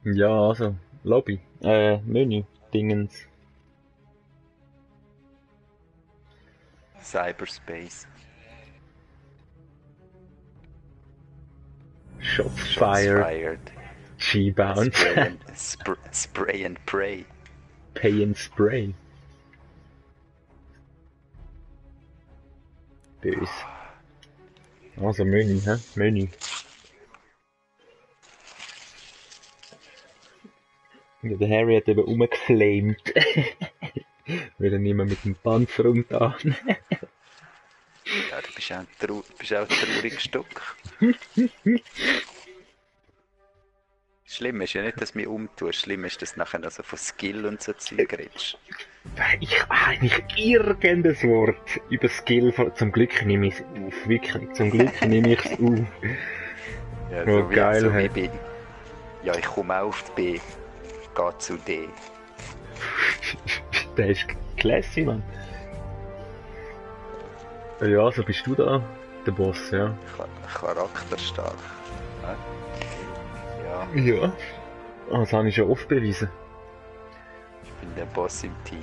Ja, also, Lobby. Menü, Dingens.
Cyberspace.
Shots
Shots
fired.
fired.
G-Bounce.
Spray and pray.
Pay and spray. Bös. Also Menü, hä? Menü. Ja, der Harry hat eben rumgeflamed. Weil er nicht mehr mit dem Panzer umtan.
Ja, du bist auch ein trauriges Stück. Schlimm ist ja nicht, dass du mich umtust. Schlimm ist, dass du nachher also von Skill und so Zeug redest.
Ich habe nicht irgendein Wort über Skill, zum Glück nehme ich es auf, wirklich, zum Glück nehme ich es auf.
Ja,
Oh,
so wie,
geil,
so
hey.
wie bin. Ja, ich komme auch auf die B. Geh zu D.
Der ist classy, Mann. Ja, so bist du da, der Boss, ja.
Charakterstark. Ja,
Ja. Das habe ich schon oft bewiesen.
ich bin der Boss im Team.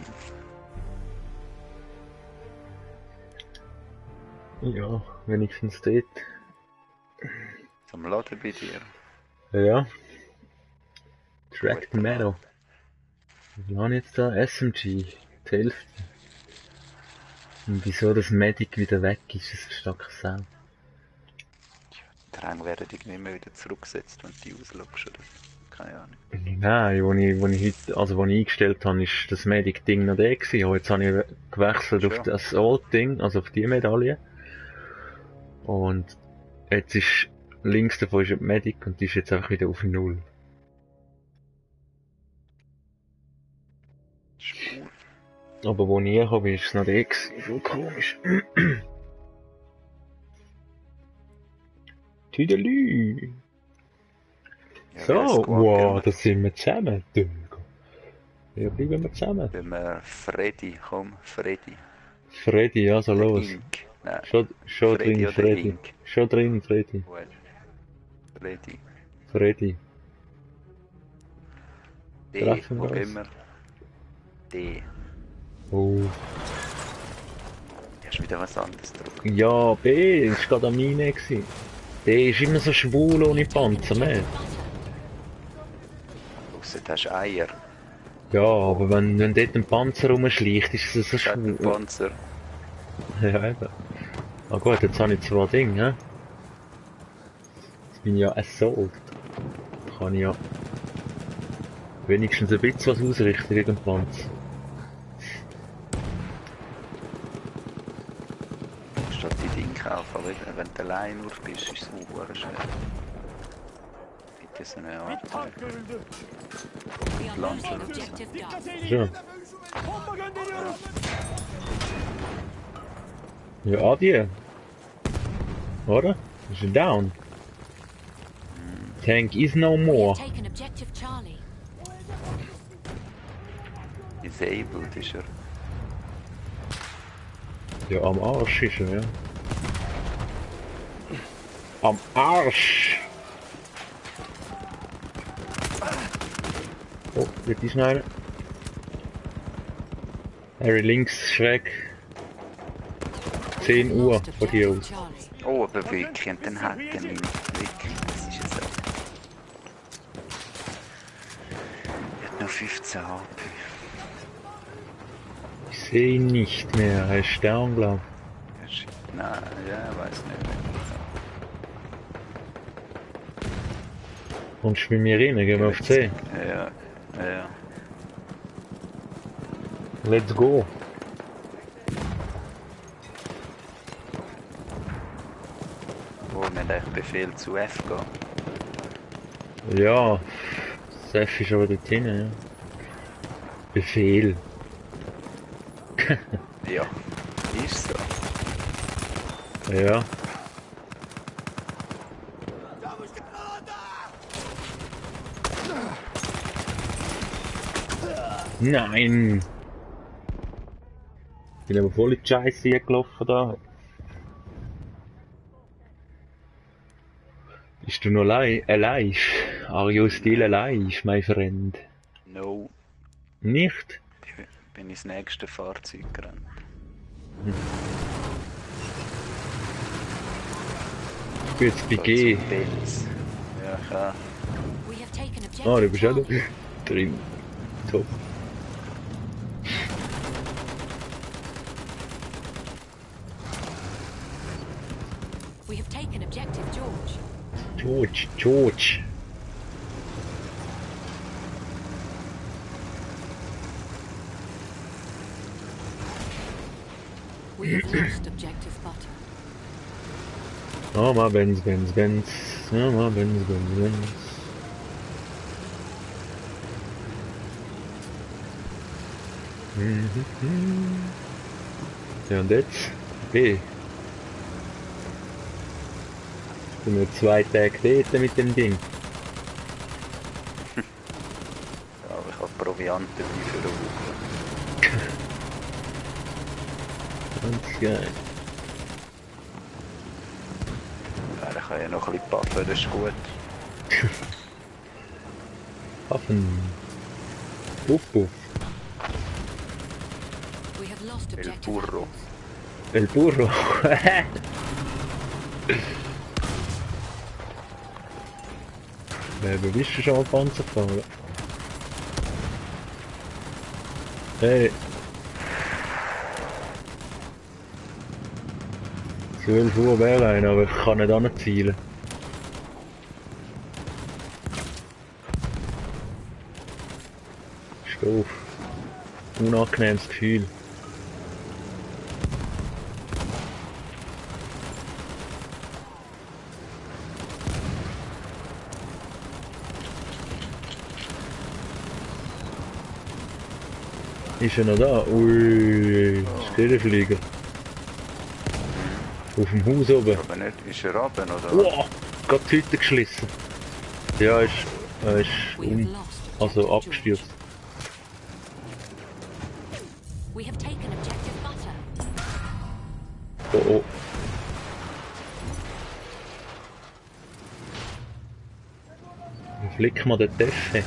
Ja, wenigstens dort.
Zum Laden bei dir.
Ja. Tracked
Gut.
Metal. Wir haben jetzt da SMG, die Hälfte. Und wieso das Medic wieder weg ist, ist ein starker Sau.
Die Ränge werden irgendwie immer wieder zurückgesetzt, wenn du die auslockst, oder? Keine Ahnung.
Nein, wo ich eingestellt habe, ist das Medic-Ding noch der gewesen. Aber jetzt habe ich gewechselt auf
Schon.
das Old-Ding, also auf die Medaille. Und jetzt ist links davon ist die Medic und die ist jetzt einfach wieder auf 0.
Spur.
Aber wo ich hergekommen bin, ist es noch der gewesen. Voll komisch. Tüdelü.
Ja,
So,
wie heißt Squad,
wow,
gell?
da sind wir zusammen. Ja, bleiben wir zusammen.
Wenn wir Freddy, komm, Freddy.
Freddy, ja, so
Der
los.
Ink. Nein,
Schon
Freddy
drin,
oder
Freddy.
Ink?
Schon drin, Freddy.
Gut. Freddy.
Freddy.
D,
Treffen
wo
wir
gehen
uns.
wir? D.
Oh.
Hast du wieder was anderes drauf?
Ja, B, das war gerade an meine gewesen. D ist immer so schwul ohne Panzer, ne?
Ausser du hast Eier.
Ja, aber wenn dort ein Panzer rumschleicht, ist es so
Das hat einen
schwul.
Panzer.
Ja, eben. Ah gut, jetzt habe ich 2 Dinge, hä? Jetzt bin ich ja Assault. Kann ich ja wenigstens ein bisschen was ausrichten gegen den Panzer.
Statt die Dinge kaufen, aber wenn du allein nur bist, ist es auch schwer. Gibt es eine Art
Bir tank görüldü.
We are
Launcher
losing
or
objective
Dikkat
Duff.
eyleyin.
Ja.
Bomba gönderiyorum.
Ja, die. Oder? Ist er down? Tank is no
We have
more.
taken objective Charlie.
Disabled ist er.
Ja, am Arsch ist er, ja. Am Arsch! Oh, dort ist noch einer. Harry links schräg. 10 Uhr
Lost
von hier
objective
aus.
Charlie.
Oh, aber wirklich, und dann hat er ihn. Wirklich, das ist es so. Er hat noch 15 HP.
Ich sehe ihn nicht mehr, er ist Stern, glaub
Nein, ja, weiß nicht.
Kommst du mit mir rein? Gehen wir auf C.
Ja, ja.
Let's go.
Wo wir echt Befehl zu F gehen.
Ja, das F ist aber dort hinten, ja. Befehl.
Ja, ist so.
Ja. Nein! Bin aber voll in die Scheiße gelaufen da. Bist du noch alive? Are you still alive, my friend?
No,
Nicht?
ich bin ins nächste Fahrzeug gerannt.
Ich bin jetzt bei G.
Zum Benz. Ja, klar.
We have taken objective
Ah, du bist auch da
Charlie.
drin. Top.
We have taken objective George.
George.
We have lost objective butter.
Nochmal Benz. Nochmal Benz. Ja, und jetzt? B. Ich bin nur 2 Tage dort mit dem Ding.
Ja, aber ich habe Proviant dabei für eine Woche.
Ganz geil.
Ja, ich kann ja noch ein bisschen puffen, das ist gut.
Waffen. Puff.
We have lost
El
objective
Burro.
apples.
El Burro. Wo bist du schon mal Panzer gefahren? Hey. 12 Uhr wäre einer, aber ich kann nicht anzielen. Ist doof. Unangenehmes Gefühl. Ist er noch da? Ui, Skelettflieger. Auf dem Haus oben.
Aber nicht, ist er runter oder was?
Wow, gerade die Hütte geschlissen. Ja, er ist
We have lost
also
objective
abgestürzt.
George. We have taken objective butter.
Oh. Wie flicken wir den Teffe?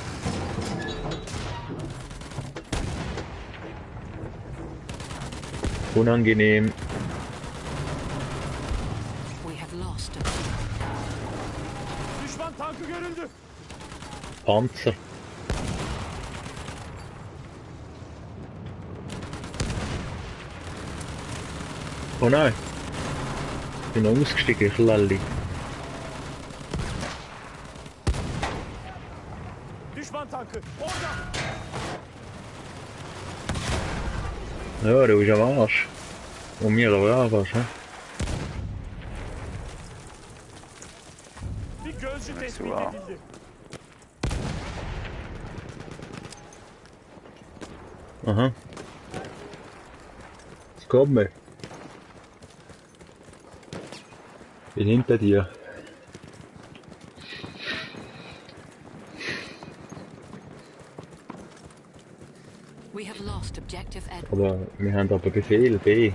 Unangenehm.
We have lost objective.
Düşman tankı görüldü.
Panzer. Oh nein. Ich bin noch ausgestiegen, ich lalli.
Düşman tankı. Orada.
Ja, du bist am Arsch. Und mir aber auch was, hä?
Bir gözcü
Evet,
tespit
wow.
edildi.
Aha. Jetzt kommt mir. Bin hinter dir.
We have lost objective Edward.
Aber wir haben aber Befehl B.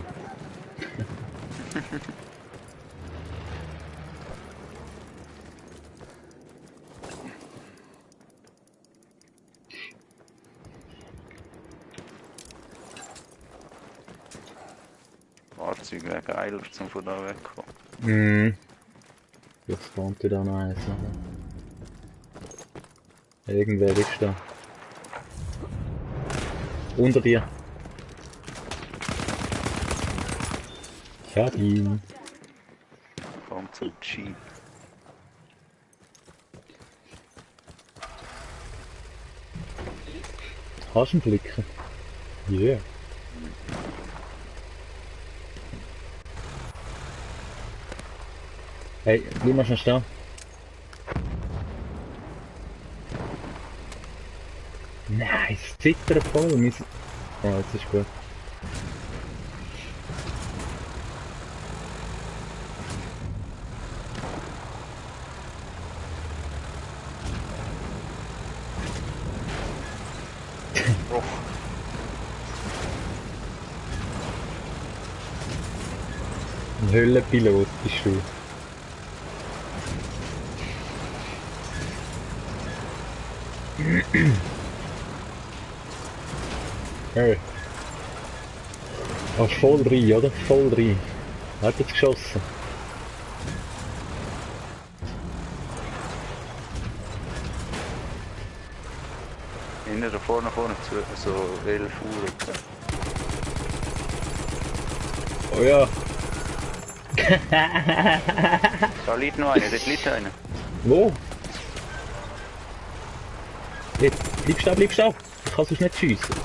Fahrzeug wäre geiler, zum von da wegkommen.
Mhm. Jetzt spawnt da noch eins. Irgendwer ist da. Unter dir. Ich hab ihn.
Kommt zum Jeep.
Hast du einen Flicken? Yeah. Hey, bleib mal schnell stehen. Nein, es zittert voll. Oh, jetzt ist gut.
Oh,
Ein Höllenpilot bist du. Hey. Hast voll rein, oder? Voll rein. Hat jetzt geschossen.
hinten da vorne zu, so 11 Uhr.
Oh ja.
Da liegt noch einer, dort liegt einer.
Wo? Jetzt, bleib stehen, bleib stehen. Ich kann sonst nicht schiessen.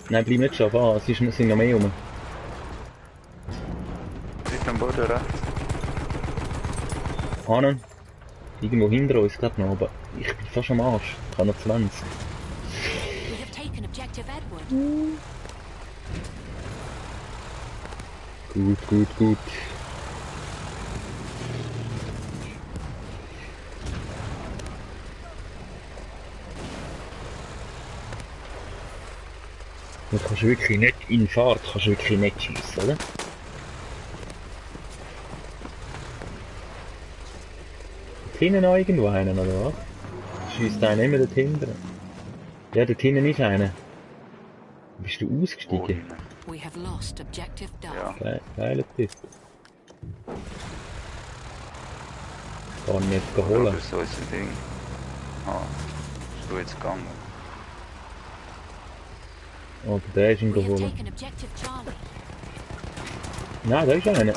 Nein, bleib nicht stehen. Ah, es sind noch mehr rum.
Liegt am Boden rechts.
Ahnen. Irgendwo hinter uns gerade noch, aber ich bin fast am Arsch. Ich habe noch 20.
We have taken objective Edward.
Gut, gut, gut. Du kannst wirklich nicht in Fahrt, kannst wirklich nicht schiessen, oder? Dort hinten noch irgendwo einen, oder was? Schiesst einer immer dort hinten. Ja, dort hinten ist einer. Bist du
Oh,
ausgestiegen?
hinten.
We have lost objective Duff.
Ja.
Geiler Typ. Kann ich jetzt
Oder
holen.
so ist ein Ding. Ah, ist du jetzt gegangen?
Oder der ist ihn
We have
geholt.
taken objective Charlie.
Nein, da ist einer.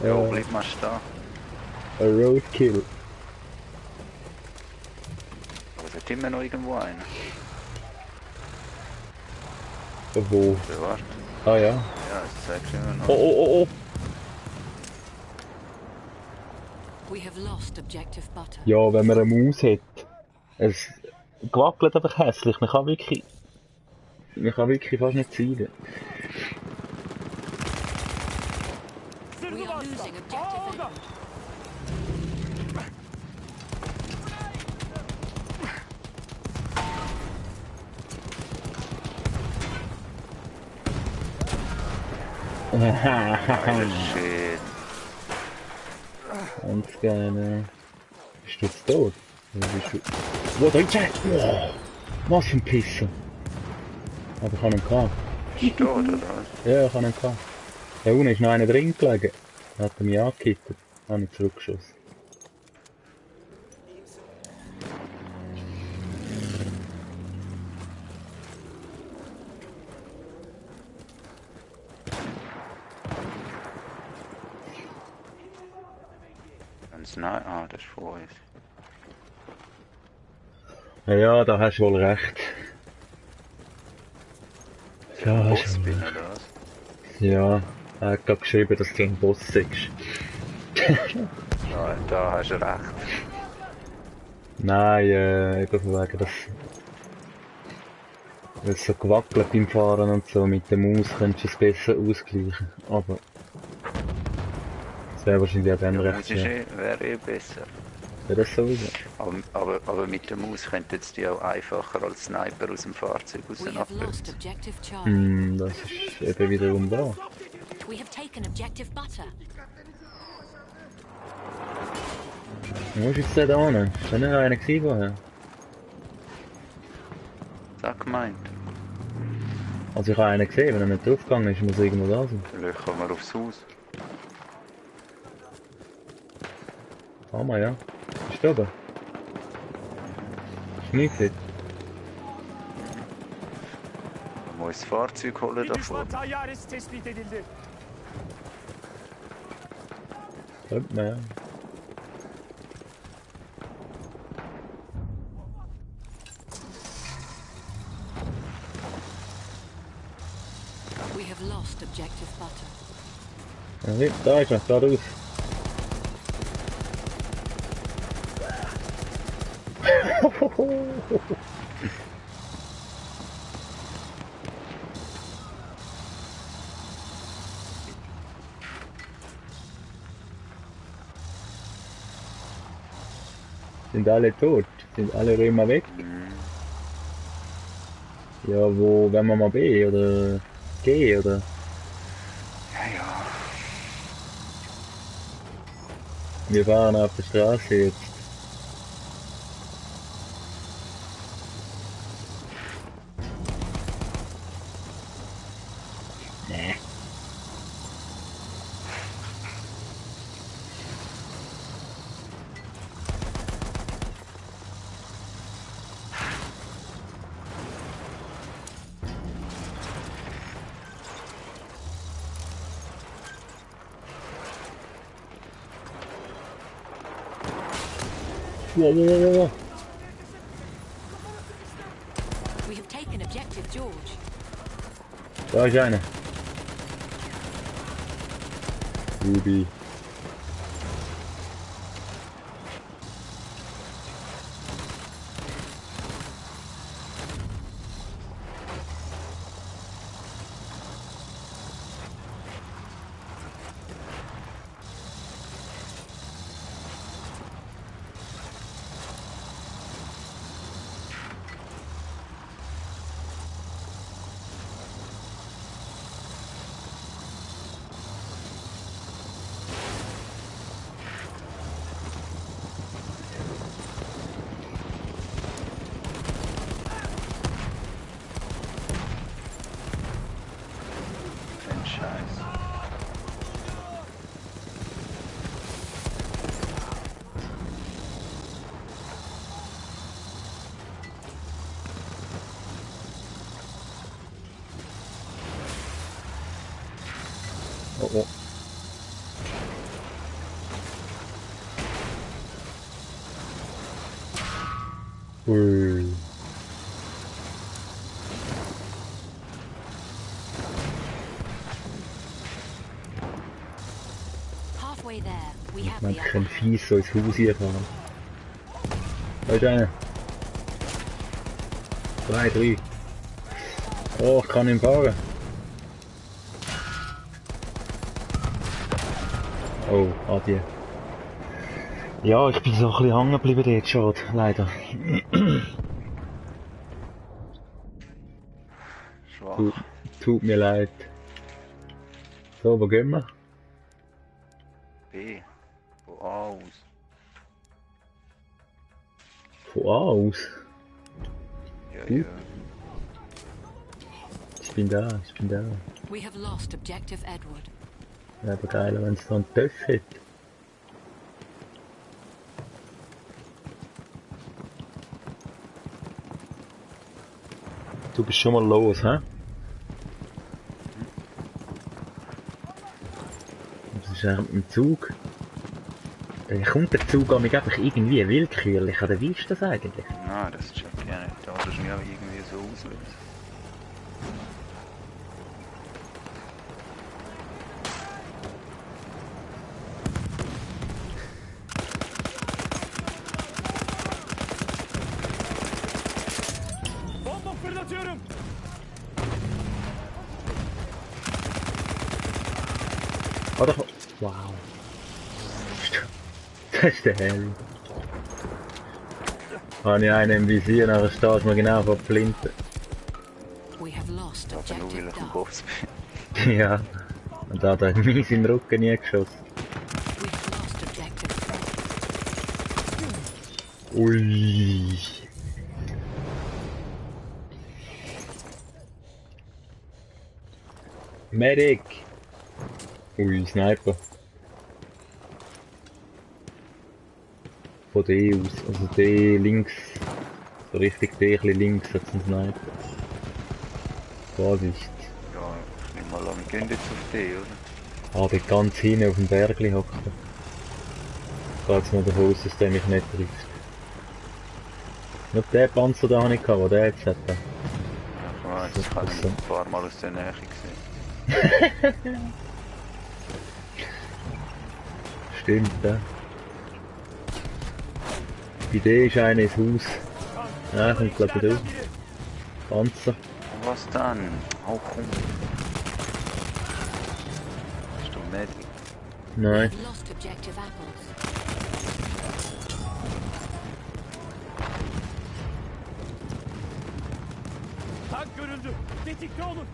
Ja, bleib mal stehen.
Ein Roadkill.
Aber es hat immer noch irgendwo einen.
Wo?
Bewahrt.
Ah ja.
Ja, das zeigt immer noch.
Oh, oh, oh, oh.
We have lost objective Butter.
Ja, wenn man eine Maus hat. Es gewackelt einfach hässlich. Man kann wirklich fast nicht zielen.
We are losing objective Edward.
Alter Shit.
Ganz geil. Bist du jetzt tot? Oder bist du... Wo, da ist er! Wow. Was für ein Pisser! Aber ich habe ihn gehabt.
Ist tot oder was?
Ja, ich habe ihn gehabt. Da unten ist noch einer drin gelegen. Da hat er mich angehittet. Habe ich zurückgeschossen.
Ganz nah. Ah, das ist vor uns.
Ja, da hast du wohl recht. Ja, hast
Boss
du
bin
wohl recht.
oder was?
Ja, er hat gerade geschrieben, dass du ein Boss bist.
Ja, da hast du recht.
Nein, eben von wegen, dass... Weil es so gewackelt beim Fahren und so, mit der Maus könntest du es besser ausgleichen. Aber... Das wäre wahrscheinlich auch dann
Der
recht
Maus ist
schwer.
wäre besser.
Wäre das sowieso?
Aber mit der Maus könntest du die auch einfacher als Sniper aus dem Fahrzeug raus
We have lost
abbilden.
objective Charlie.
Das ist eben wiederum wahr.
We have taken objective Butter.
Wo ist jetzt der da hin? Ist da nicht einer gewesen vorher?
Sag gemeint.
Also ich habe einen gesehen, wenn er nicht draufgegangen ist, muss er irgendwo da sein.
Vielleicht kommen wir aufs Haus.
Hammer, ja. Ist da oben? Ist nicht fit.
Wir müssen das Fahrzeug holen
Bir
davon.
düşman tayyaresi tespit edildi.
Könnte man, ja.
We have lost objective butter.
Ja, da ist er, da raus. Sind alle tot? Sind alle Römer weg? Ja, wo werden wir mal B oder G oder?
Ja, ja.
Wir fahren auf der Straße jetzt. Nee. Wow, wow, wow, wow.
We have taken objective George.
Da ist einer. Ruby.
Ein Scheiß.
Oh oh. Ui.
Halfway there, we have
Man
the
kann
upper hand.
fies so ins Haus hier fahren. Da ist einer. 2, 3. Oh, ich kann ihn fahren. Oh, adieu. Ja, ich bin so ein bisschen hängen geblieben dort, schade, leider.
Schwach.
Tut mir leid. So, wo gehen wir?
B. Von A aus.
Von A aus?
Ja,
Gut.
ja.
Ich bin da, ich bin da.
We have lost objective Edward.
Wäre aber geil, wenn es so einen Töff hätte. Du bist schon mal los, hä? Was ist eigentlich mit dem Zug? Kommt der Zug an mich einfach irgendwie willkürlich? Oder wie ist das eigentlich?
Nein, das check ich nicht. Da tust du mich auch irgendwie so auslösen.
Bomba fırlatıyorum.
Oh, doch. Wow. Das ist der Harry. Habe ich einen im Visier, nachher stehst du mir genau vor die Flinte.
We have lost
Aber nur weil
objective
ich im
Duff.
Boss bin.
Ja. Und da hat er mies in den Rücken nie geschossen.
We have lost objective Fred.
Ui. Medic! Ui, Sniper. Von D aus, also D links. So richtig D, ein bisschen links hat es einen Sniper. Vorsicht.
Ja, ich nehme mal an, wir gehen jetzt auf die, oder?
Ah, dort ganz hinten auf dem Bergli hockt er. Ich gehe jetzt mal davon aus, dass der mich nicht trifft. Nur den Panzer da habe ich gehabt, den der jetzt hat.
Ja, ich weiss, ich habe ihn ein paar Mal aus der Nähe gesehen.
Stimmt, ja. Bei dir ist einer ins Haus. Ja, kommt glaube ich durch. Panzer.
Und was dann? Oh komm. Hast du Medic?
We
Nein.
have lost objective apples.
Tank görüldü. Tetikte olun.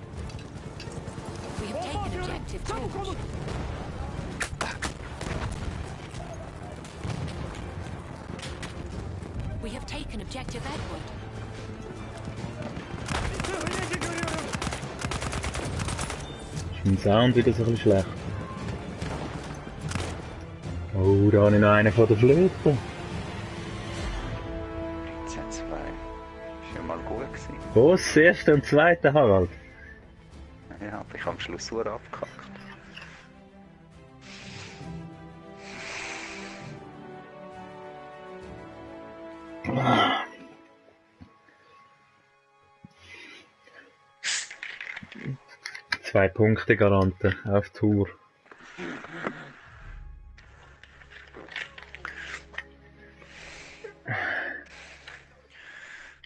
We have
Bomba
taken
atıyorum.
objective
Çabuk
George.
olun.
We have taken objective Edward.
Öylece görüyorum.
Ist mein Sound wieder so ein bisschen schlecht. Oh, da habe ich noch einen von der Flöte.
13-2. Ist ja mal gut gewesen.
Was? Das erste und zweite, Harald?
Ja, aber ich habe am Schluss nur abgehackt.
Zwei Punkte Garanten auf Tour.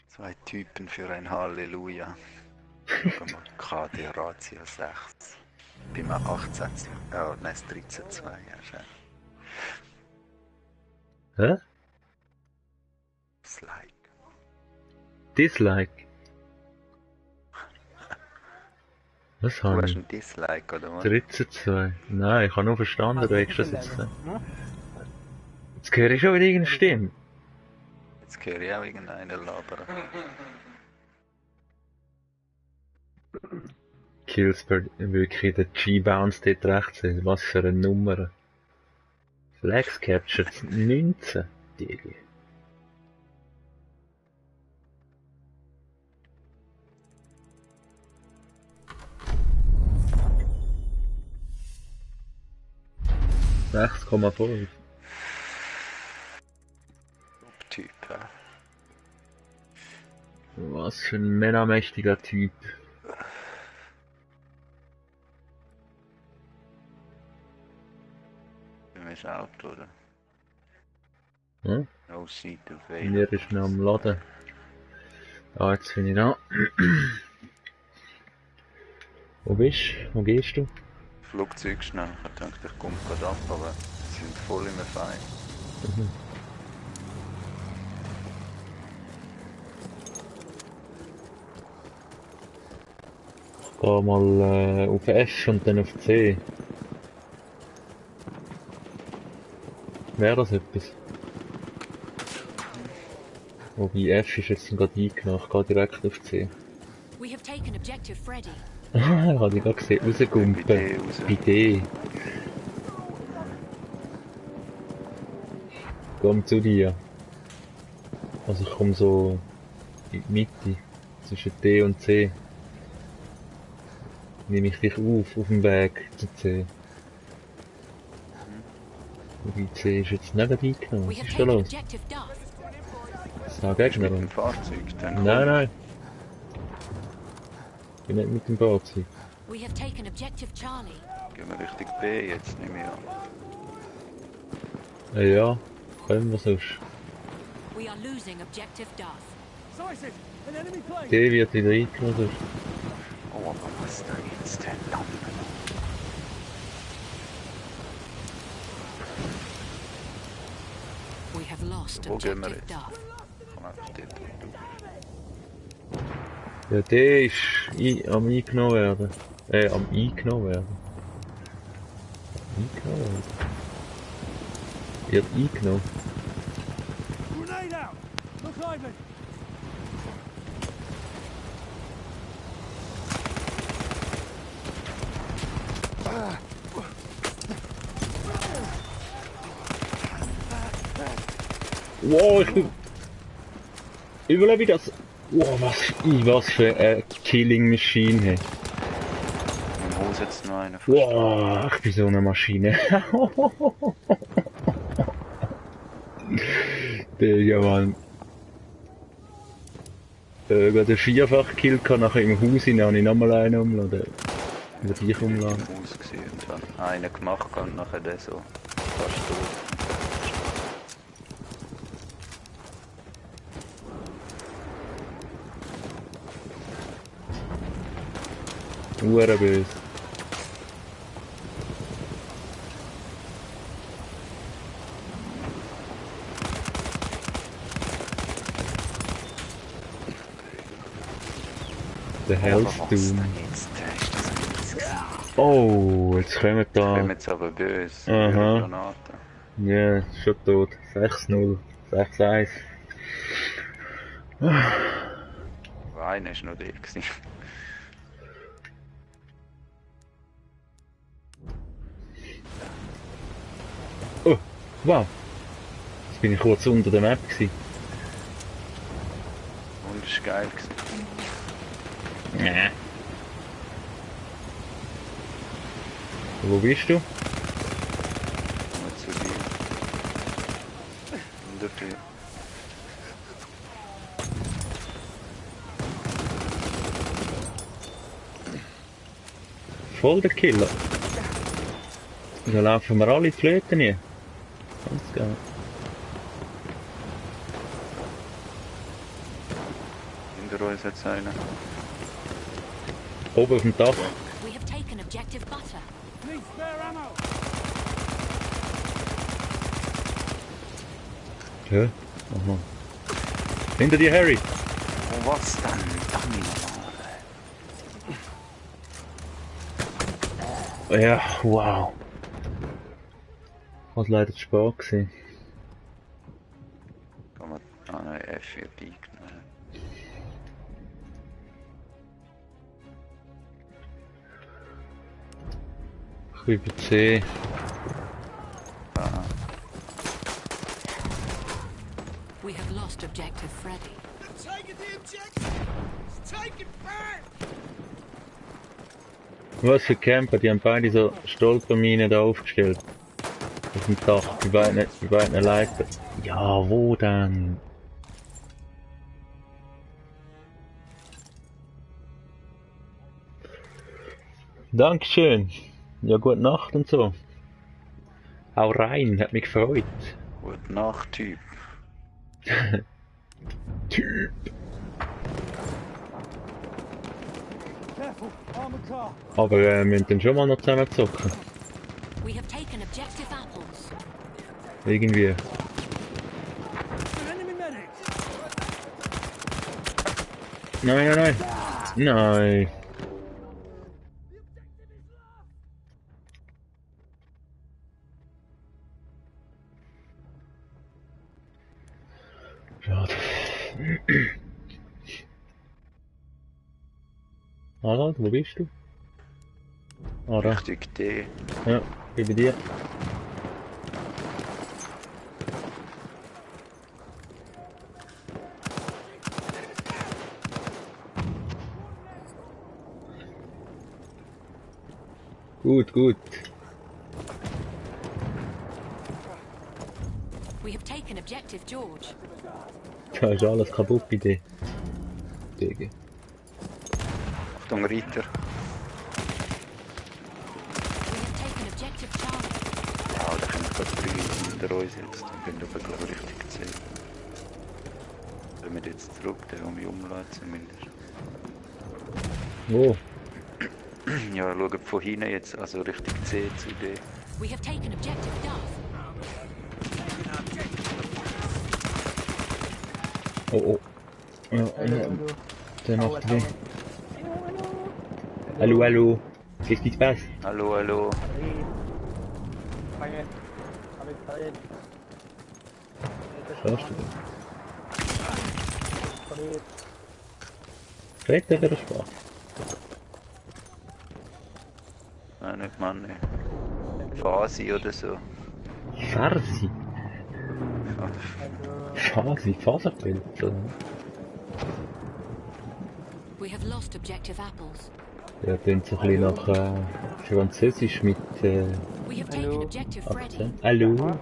Zwei Typen für ein Halleluja. Schauen wir, KD Ratio 6. Bei mir 18, ja, nein, 13-2, ja, schön.
Hä?
Dislike.
Dislike? Was
Du
habe
hast
ich?
ein Dislike, oder was?
13-2. Nein, ich habe nur verstanden, du hättest das jetzt gesagt. Jetzt höre ich schon wieder irgendeine Stimme.
Jetzt höre ich auch irgendeinen labern.
Kills per wirklich der G-Bounce dort rechts. Was für eine Nummer. Flex Captured 19. Digi. Sechs Komma fünf.
Typ, ja.
Was für ein männermächtiger Typ.
Bei mir ist Auto, oder?
Hm?
No seat
Mir
available.
ist noch am Laden. Ah, jetzt bin ich da. Wo bist du? Wo gehst du?
Flugzeug schnell. Ich dachte, ich komme gerade ab, aber sie sind voll im Feind.
Da mal auf F und dann auf C. Wäre das etwas? Wobei F ist jetzt gerade eingenommen, ich gehe direkt auf C.
We have taken objective Freddy.
Ah, ich habe dich gerade gesehen, rausgumpen.
Bei D raus.
Bei D. Komm zu dir. Also ich komme so in die Mitte, zwischen D und C. Nehme ich dich auf dem Weg zu C. Wobei C ist jetzt nicht eingenommen,
We
was
have
ist da
taken
los?
objective Duff.
Sag Gegner.
Mit dem Fahrzeug, dann
Nein, nein. Ich bin nicht mit dem Fahrzeug.
We have taken objective Charlie.
gehen wir Richtung B jetzt, nehme ich an.
Ja, können wir sonst.
We are losing objective Duff.
Sighted. An enemy plane.
D wird wieder eingenommen sonst.
Oh, aber was da jetzt denn landen?
We have lost
Wo gehen wir
objective
jetzt?
Duff.
Ich kann einfach dort durch.
Ja, D ist am eingenommen werden. Am eingenommen werden. Eingenommen werden. Wird eingenommen.
Grenade Grenade out! Look lively!
Wow, ich bin... Überlebe ich das? Wow, was für eine Killing Machine, hey.
Im Haus jetzt noch einer.
Wow, ich bin so eine Maschine. Digga, Mann. Gerade den Vierfach-Kill kann nachher im Haus hinein, habe ich nochmal einen umladen. Oder dich umladen.
Im Haus gesehen und dann einen gemacht und nachher der so fast tot.
Böse. Der Hellstone. Oh, jetzt kommen da.
Kommen jetzt aber böse.
Aha.
Granaten.
Ja, ist schon tot. 6-0. 6-1.
Einer ist noch der gewesen.
Oh, wow. Jetzt bin ich kurz unter der Map gewesen.
Und das war geil gewesen.
Nee. Wo bist du?
Nur zu dir. In der Tür.
Voll der Killer. Da laufen wir alle die Flöten hier. Ganz geil.
Hinter uns hat es einen.
Oben auf dem Dach.
We have taken objective butter.
Need spare ammo!
Hä? Aha. Hinter dir, Harry!
Oh, was denn? Dummy nochmal.
Ja, wow. Was leider zu spät gewesen.
Kann man eine F4 eingenommen.
Ich bin bei C.
Ah,
We have lost objective Freddy.
Taking the objective! It's taken back!
Was für Camper, die haben beide so Stolperminen da aufgestellt. Auf dem Dach, die beiden Leiter. Ja, wo denn? Dankeschön. Ja, gute Nacht und so. Hau rein, hat mich gefreut.
gute Nacht, Typ.
Typ.
Careful, armored car!
Aber wir müssen dann schon mal noch zusammen zocken.
We have taken objective apples.
Irgendwie.
An enemy medic!
Nein, nein, nein. Nein. Schade. Harald, wo bist du? Ah, da.
Richtig D.
Ja, bin bei dir. Gut, gut.
We have taken objective George.
Da ist alles kaputt bei dir. Digga.
Achtung, Reiter.
We have taken objective Charlie.
Ja, da kommen gerade 3 hinter uns jetzt. Dann bin ich aber glaube ich richtig gezählt. Wenn wir jetzt zurück, der mich umlädt zumindest.
Wo?
Ja, schaut von hinten jetzt, also richtig C zu D.
We have taken objective Duff.
Oh, oh. Ja, ja. Der macht weh. Hallo, hallo. Qu'est-ce qui se passe?
Hallo, hallo.
Was hast du denn?
قريب.
Redet über Spaß.
Nein, nicht Mann. Fasi oder so.
Farsi? Fasi? Faserpilz? Oder?
We have lost objective apples.
Ja, klingt so ein bisschen nach Französisch mit
We have taken objective Freddy.
Akzent. Hallo?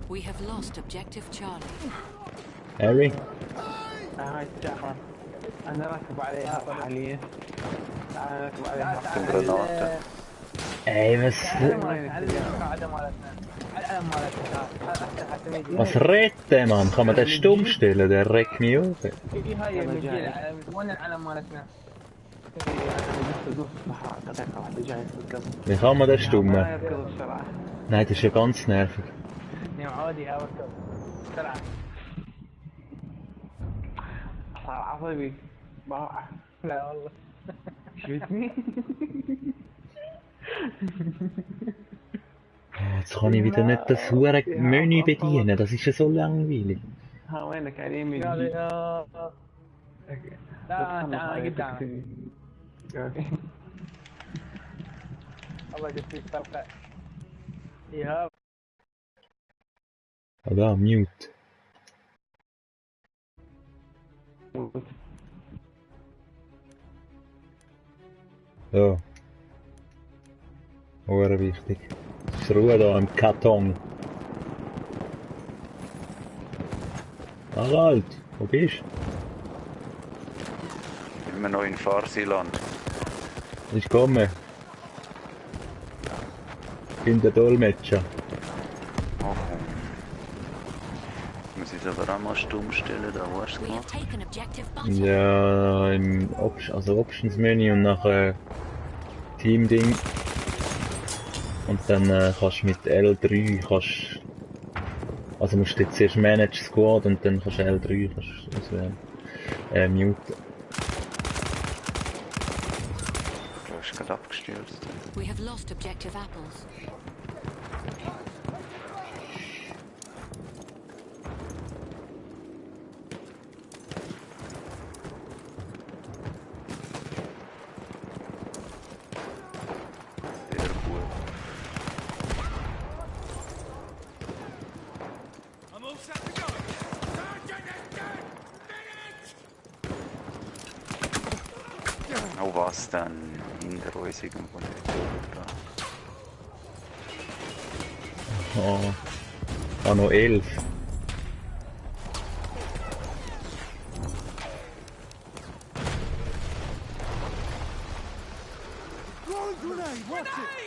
We have lost objective Charlie.
Harry?
هاي الساعة أنا راكب عليها حاليا. أنا راكب عليها.
Granate.
Ey, was redet der Mann? Kann man den stumm stellen? Der regt mich auf.
وين العلم مالتنا؟
Wie kann man den stummen? Nein, das ist ja ganz nervig.
يا عادي أركب بسرعة. صار عصبي. لا والله. شفتني؟
Jetzt kann ich wieder nicht das hure Menü bedienen, das ist ja so langweilig.
ها وينك على اليمين؟ لا تعال قدام. الله جبت لك فرقة. إيهاب.
Da, mute. So. Hure wichtig. Das Ruhe da im Karton. Harald, wo bist
Immer noch in Farsiland.
du? Ich komme. Ich bin der Dolmetscher.
Oh. Muss ich es aber auch mal stumm stellen, da hast du
We have
gemacht.
taken objective butter.
Ja, im Options Menü und nachher Team-Ding. Und dann kannst du mit L3 also musst du jetzt zuerst Manage Squad und dann kannst du L3 auswählen. Mute.
Du hast gerade abgestürzt.
We have lost objective apples.
Sehr gut.
I'm all set to go. Sergeant is dead! Finish!
Oh, was dann hinter uns irgendwo nicht.
Ah, noch 11.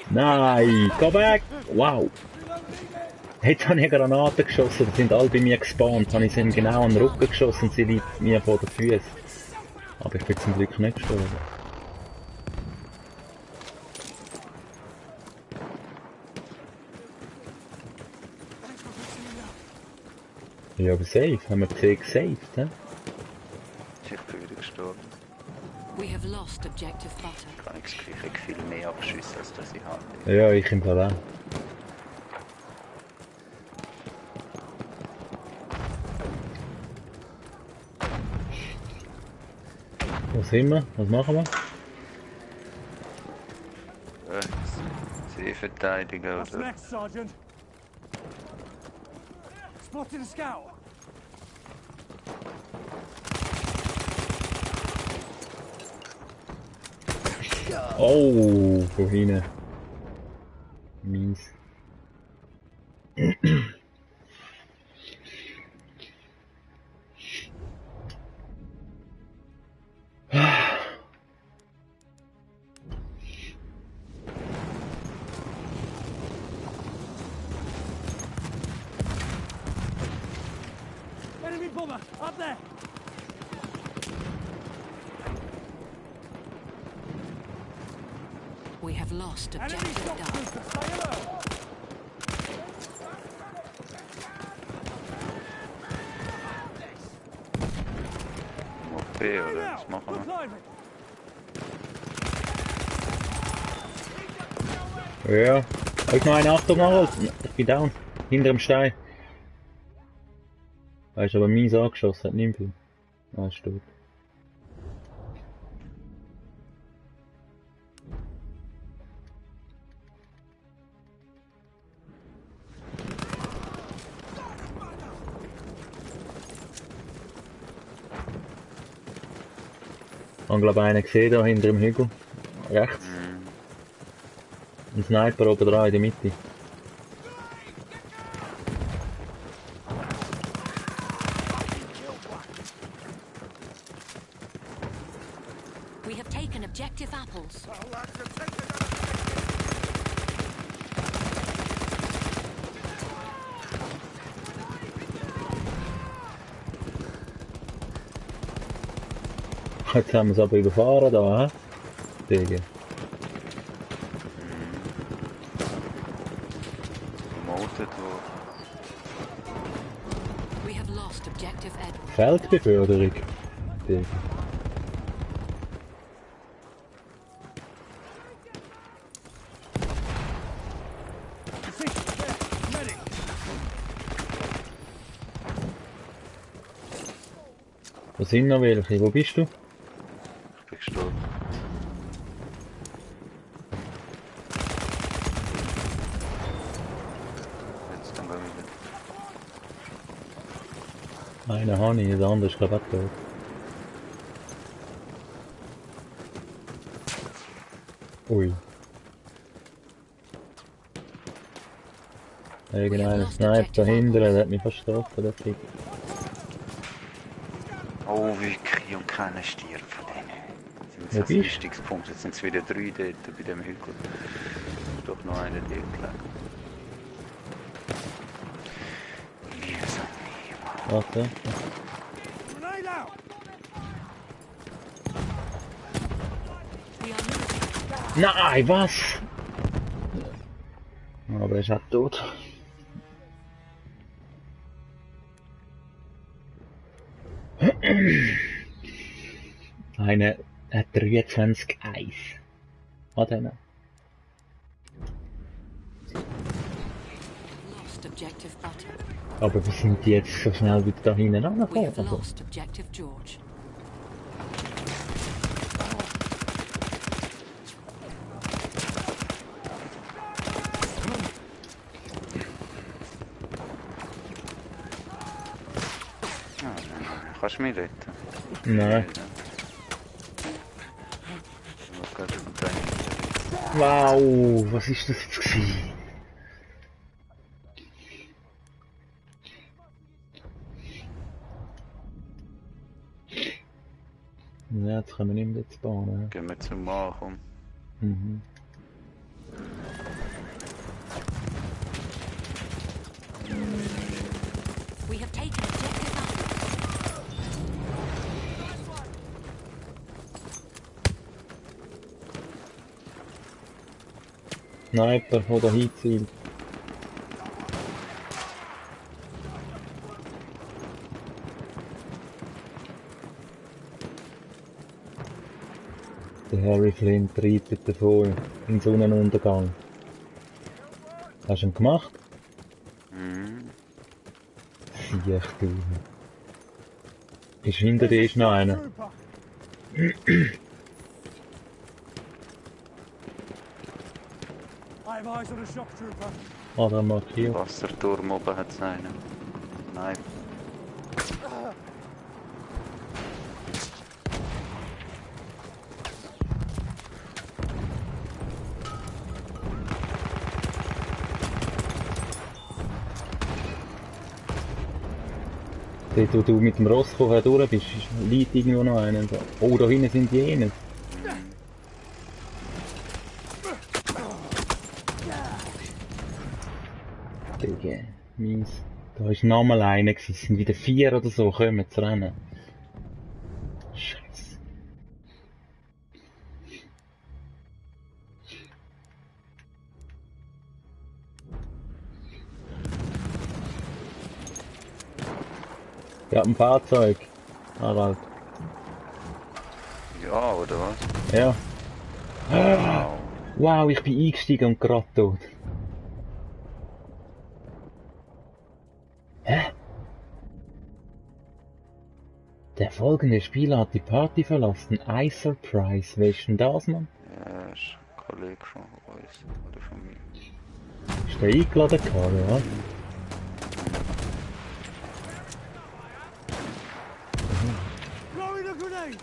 Nein, go back! Wow! Jetzt habe ich eine Granate geschossen, die sind alle bei mir gespawnt. Habe ich sie ihm genau an den Rücken geschossen und sie liegt mir vor den Füßen. Aber ich bin zum Glück nicht gestorben. Ja, aber safe. Haben wir gesehen, gesaved, hä?
Ich bin wieder gestorben.
We have lost objective butter.
Ich habe das Gefühl, ich habe viel mehr abgeschossen, als das ich habe.
Ja, ich im Fall auch. Wo sind wir? Was machen wir?
Seeverteidiger
What's
oder...
next, Sergeant? Spotted a scout.
Oh, wohin? Mies.
Enemy bomber, up there!
We have lost
Enemy
objective
shock
dark.
trooper, stay alert!
Auf B,
Move
oder?
out!
Was machen
We're
wir?
climbing!
Ja. Ist noch eine Achtung, Harald. Ich bin down. Hinter dem Stein. Weißt du, aber mies angeschossen hat nicht viel. Ah, ist tot. Ich habe glaube einen gesehen da hinter dem Hügel. Rechts. Ein Sniper oben dran in der Mitte.
We have taken objective apples.
Jetzt haben wir es aber überfahren da, hä? Digga.
Promoted worden.
We have lost objective Edward.
Feldbeförderung. Digga. Wo sind noch welche? Wo bist du?
Ich bin gestorben. Jetzt dann gehen wir wieder.
Einen habe ich, der andere ist glaube ich auch tot. Ui. Irgendeiner Sniper dahinter, der hat mich fast getroffen, der Fick.
Oh, wirklich, und keiner stirbt von denen. Das
Wo
sind so
bist?
Listungspunkte. Jetzt sind es wieder 3 dort bei dem Hügel. Ist doch noch einer dort gelegen. Mühsam, niemand.
Warte.
Grenade out!
We are losing.
Nein, was? Aber er ist auch tot. Eine 23 Eis. Hat einer.
Lost objective butter.
Aber wie sind die jetzt so schnell wieder da hinten
We
angekommen?
have lost objective George.
Kannst du mich retten?
Nein.
Ich muss gerade auf den Training.
Wow, was ist das jetzt gewesen? Ja, jetzt können wir nicht mehr jetzt bauen.
Gehen wir zum Mann, komm.
Mhm.
We have taken objective apples.
Sniper, der da hinzielt. Der Harry Flint reitet davon in den Sonnenuntergang. Hast du ihn gemacht?
Mhm.
Sieh du. Ist hinter dir ist noch einer.
Trooper! I have eyes on a shock trooper.
Oder markiert.
Wasserturm oben hat es einen. Nein.
Dort, wo du mit dem Ross vorher durch bist, liegt irgendwo noch einer. Oh, da hinten sind die jenen. Digga, mies. Da ist nochmal einer gewesen. Es sind wieder 4 oder so, kommen zu rennen. Scheiße. Ja, ein Fahrzeug. Harald.
Ja, oder was?
Ja.
Wow.
Wow, ich bin eingestiegen und gerade tot. Hä? Der folgende Spieler hat die Party verlassen. I Surprise. Wer ist denn das, Mann?
Ja, ist ein Kollege von uns. Oder von mir.
Ist der eingeladen gehabt, ja?
Throwing a grenade!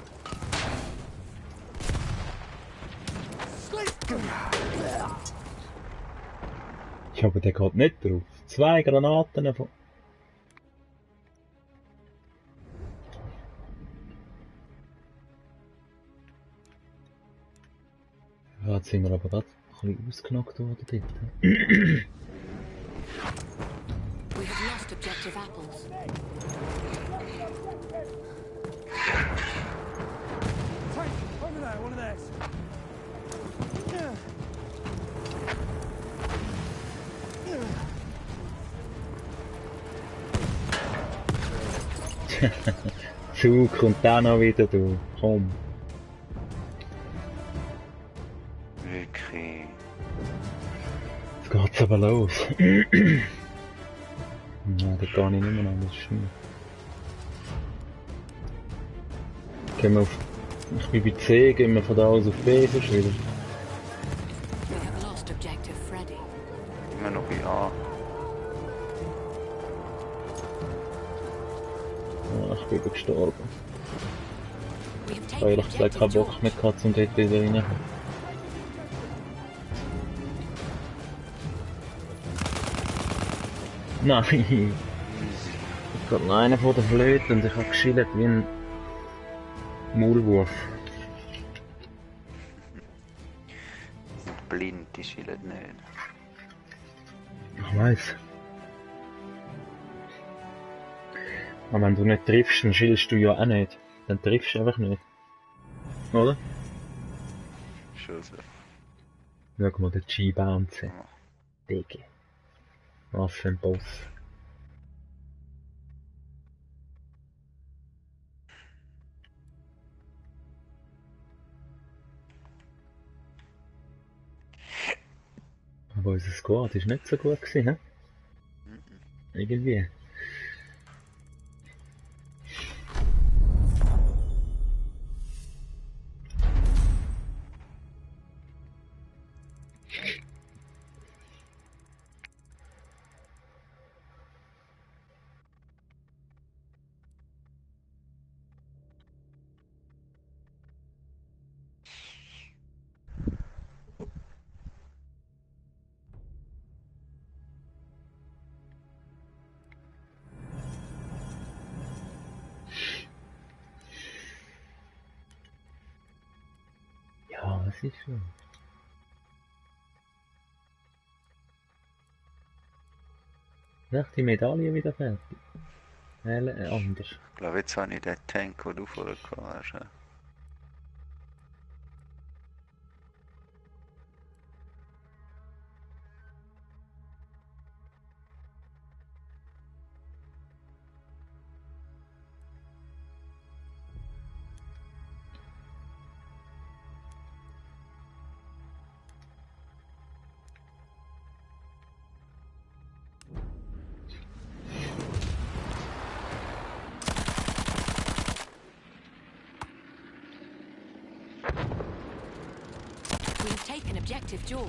Ich habe den gerade nicht drauf. 2 Granaten von... Ja, jetzt sind wir aber gerade ein bisschen ausgenockt worden dort.
We have lost objective apples.
Tank! Over there, one of theirs!
Zug kommt dann noch wieder, du. Komm.
Wirklich.
Jetzt geht's aber los. Nein, da gehe ich nicht mehr an, das ist nicht. Gehen wir auf... Ich bin bei C, gehen wir von da aus auf B sonst wieder.
We have lost objective Freddy.
Immer noch bei A.
Ja, ich bin gestorben.
We have
Ich
taken
habe ehrlich gesagt keinen
objective
Bock mehr
George.
gehabt, um dort wieder rein. Nein! Ich habe noch einen von der Flöte und ich habe geschillt wie ein Maulwurf.
Die sind blind, die schillen nicht.
Ich weiss. Aber wenn du nicht triffst, dann schillst du ja auch nicht. Dann triffst du einfach nicht. Oder?
Schon so.
Schau mal den G-Bounce.
Ja.
Digga. Was für ein Boss. Aber unser Squad ist nicht so gut gewesen, hä? Irgendwie. Ja, was ist schon? Ist die Medaille wieder fertig? Anders.
Ich glaube, jetzt habe ich den Tank, den du vorher gehabt hast. Ja.
We have taken objective George.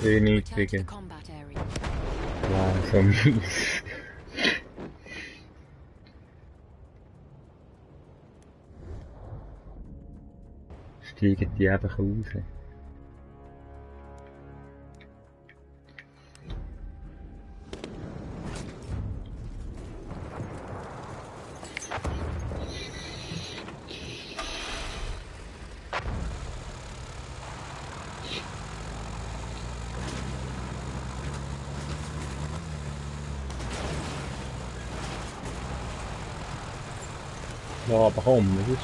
Sehr
Return to the
niedrige.
combat area.
Langsam. Steigen die einfach raus. Ja, aber komm, das ist...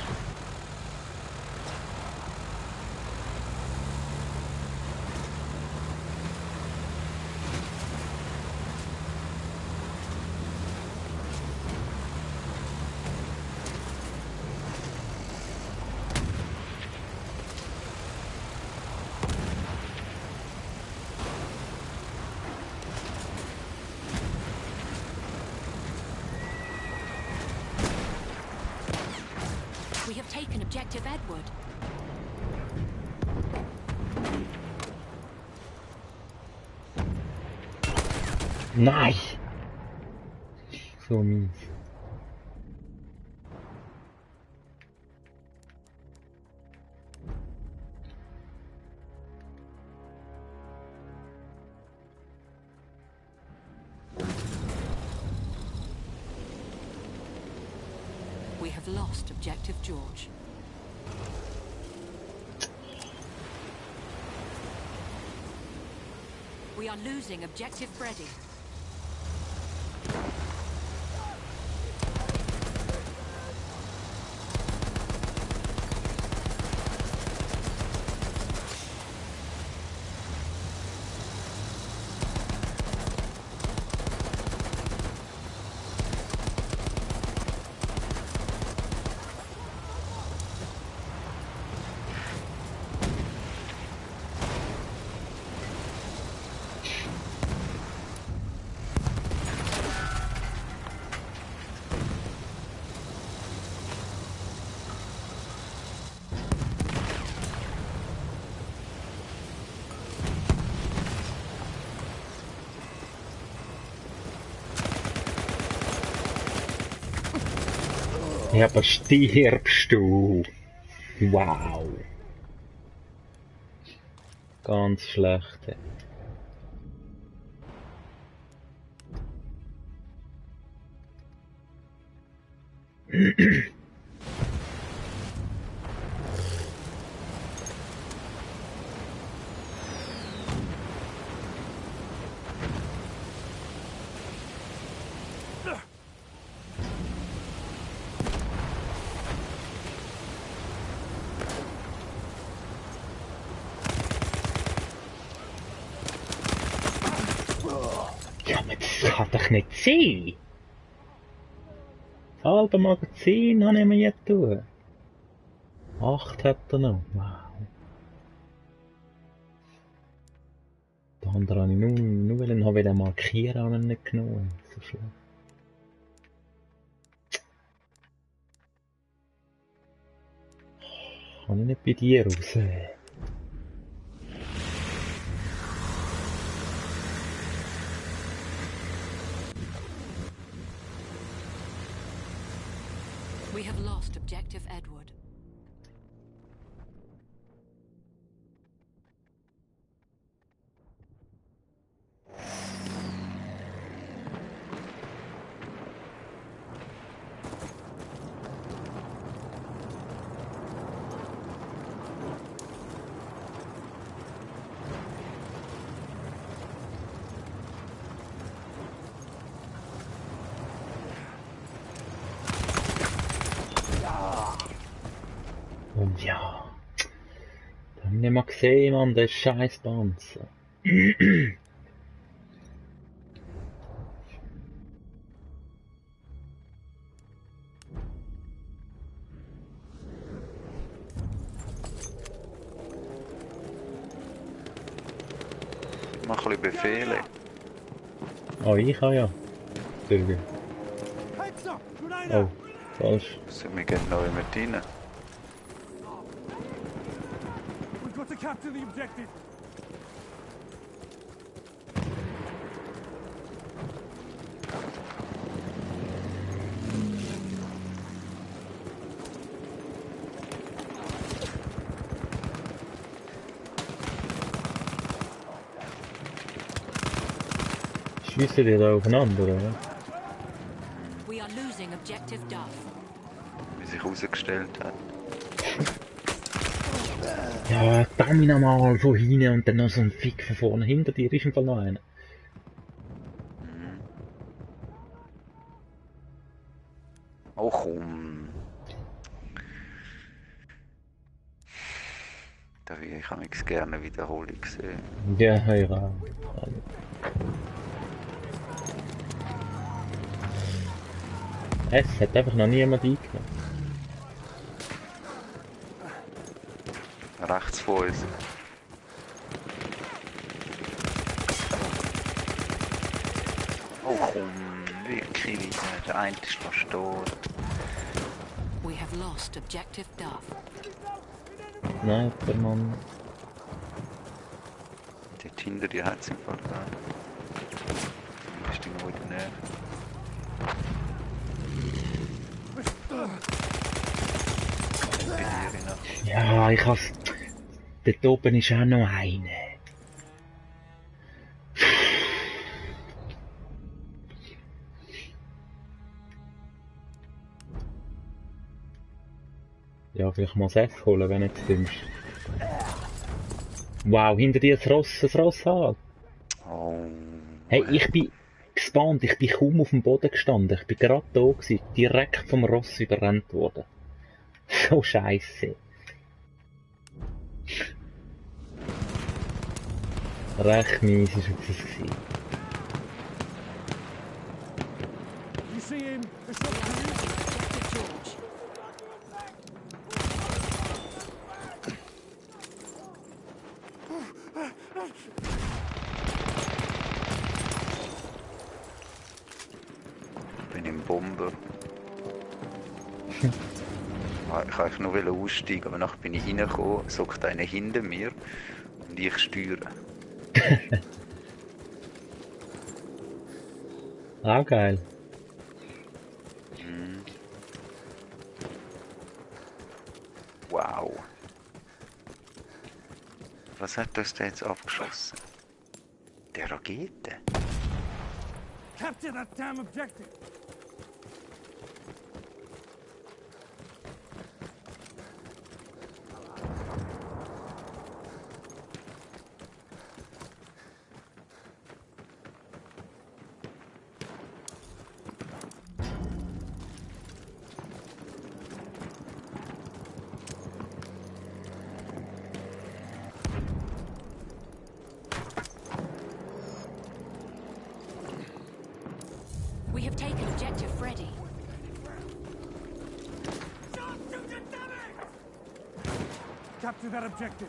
We have taken objective Edward.
Nein! So mies.
We have lost objective George. We are losing objective Freddy.
Ja, aber stirbst du? Wow. Ganz schlecht. Ja, aber das kann doch nicht sein! Das halbe Magazin habe ich mir jetzt tun. 8 hat er noch. Wow. Der andere habe ich nur weil ich markieren habe, nicht genommen. So schlimm. Kann ich nicht bei dir raus?
We have lost objective Edward.
Und ja. Da hab ich nicht mal gesehen, Mann, der scheiß Panzer.
Mach ein bisschen Befehle.
Oh, ich kann ja. Züge.
Heads up!
Oh,
Grenada!
falsch.
Also, wir gehen noch mit rein.
We've got to capture the objective!
Schießen die da aufeinander, oder?
We are losing objective Duff.
Wie sich herausgestellt hat.
Ja, damn nochmal von hinten und dann noch so ein Fick von vorne. Hinter dir ist im Fall noch einer.
Oh komm. Da würde ich habe gerne eine Wiederholung sehen.
Ja, ja. Es hat einfach noch niemand eingenommen.
Rechts von uns. Oh komm, wirklich wieder. Der eine ist fast tot.
We have lost objective Duff.
Nein, der Mann.
Dort hinter dir hat es im Fall da. Ist irgendwo in der Nähe. Bei dir noch.
Ja, ich has. Dort oben ist auch noch einer. Ja, vielleicht mal das F holen, wenn du nicht findest. Wow, hinter dir das Ross an.
Oh.
Hey, ich bin gespannt, ich bin kaum auf dem Boden gestanden. Ich bin gerade da gewesen, direkt vom Ross überrannt worden. So scheisse. Recht mies ist es gewesen.
You see him? The
We
shot
are
to
taking objective George.
Ich bin im Bomber. Ich wollte noch aussteigen, aber nachher bin ich reingekommen, sockt einer hinter mir und ich steuere.
Ah, geil.
Wow. Was hat das da jetzt abgeschossen? Der Rakete?
capture that damn objective.
We have taken objective Freddy.
Capture that objective.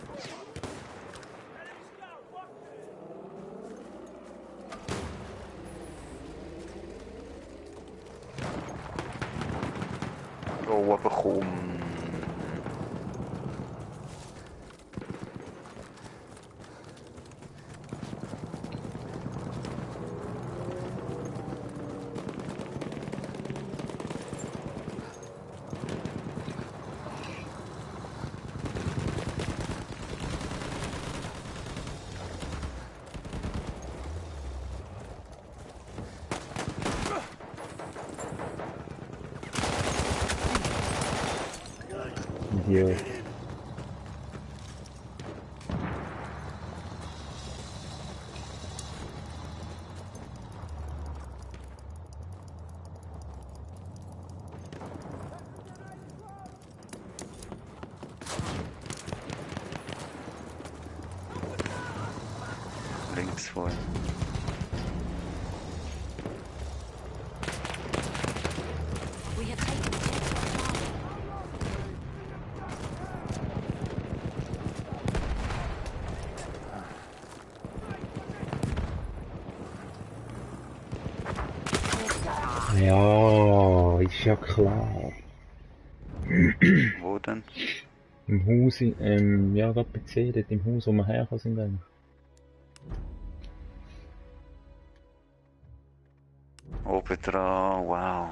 Oh, aber komm.
Idiot.
Links vor.
We have taken objective Charlie.
Ja, ist ja klar.
Wo denn?
Im Haus, ja, gerade bei C, dort im Haus, wo wir herkommen sind eigentlich.
Oben dran, wow.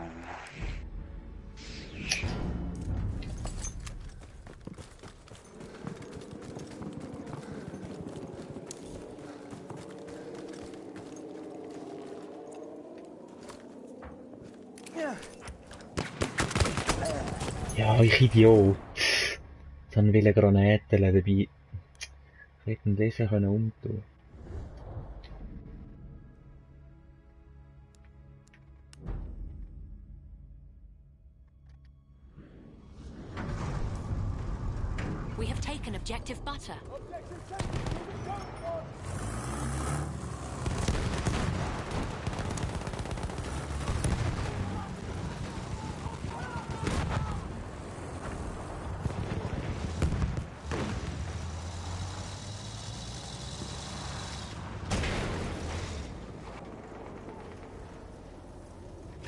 Ja, ich Idiot. Jetzt haben wir Granaten dabei. Ich hätte ihn lesen können umtun.
We have taken taken objective butter.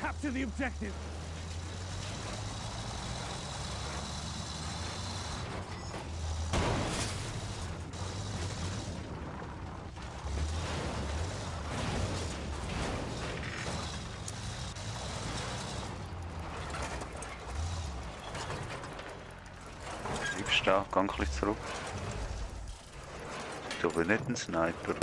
Capture the objective.
Bleibst da, geh ein bisschen zurück. Du bist nicht ein Sniper.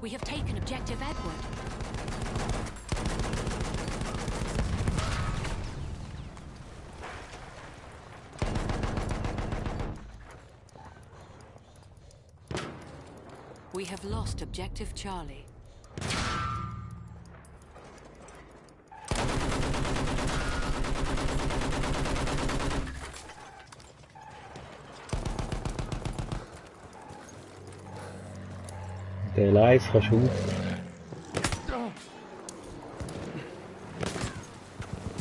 We have taken objective Edward. We have lost objective Charlie.
Der Leis kannst du.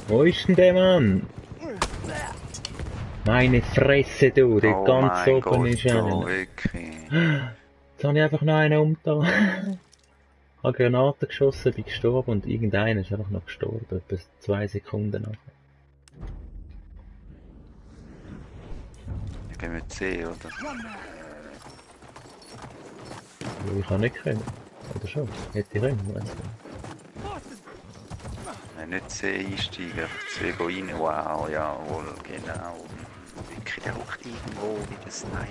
Wo ist denn der Mann? Meine Fresse, du, der
Oh
ganz
mein
oben
Gott,
ist
du,
einer.
wirklich.
Jetzt habe ich einfach noch einen umgetan. Ich habe Granaten geschossen, bin gestorben und irgendeiner ist einfach noch gestorben, etwa 2 Sekunden nachher.
Ich bin mit C, oder?
Ja, ich kann nicht können. Oder schon? Hätte ich können, weiss ich.
Nein, nicht C einsteigen, einfach C gehen rein. Wow, jawohl, genau. Wirklich, der hockt irgendwo wie der Sniper.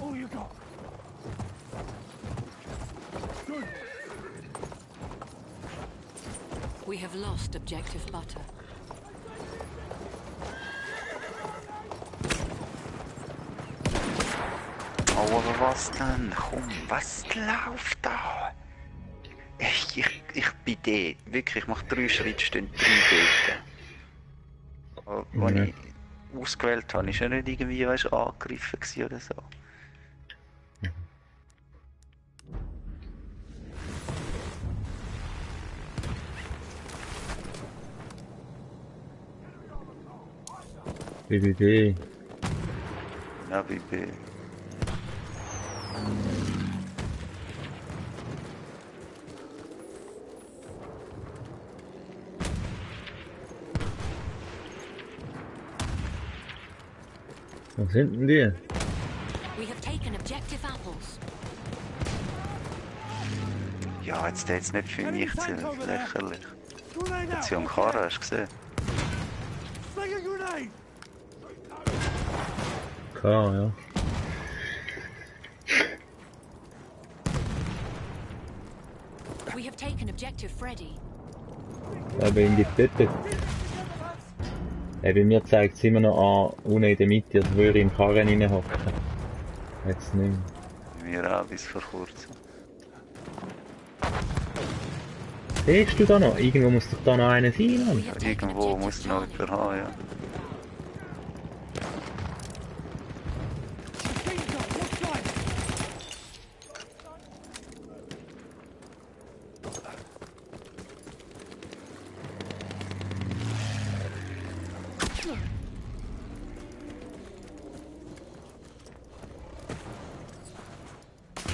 All you got. Good.
We have lost objective butter.
Oh, aber was denn? Komm, was läuft da? Ich bin dort. Wirklich, ich mache 3 Schritte, stehen 3 dort. Als ich ausgewählt habe, ist er nicht irgendwie, weißt, angegriffen gewesen oder so.
BBB.
Ja, BB.
Wo sind denn die?
We have taken objective apples.
Ja, jetzt nicht für mich zu lächerlich.
Grenade
Jetzt sie am
out.
Karren, hast du gesehen?
Sling a grenade.
Klar, ja.
We have taken objective Freddy.
Da bin ich dort. Bei mir zeigt es immer noch an, unten in der Mitte, als würde ich im Karren reinhocken. Jetzt nicht mehr.
Mir auch bis vor kurzem.
Siehst du da noch? Irgendwo muss doch da noch einer sein, Mann.
We have taken
Irgendwo
objective
muss noch
Charlie.
jemand haben, ja.
Danger. What side?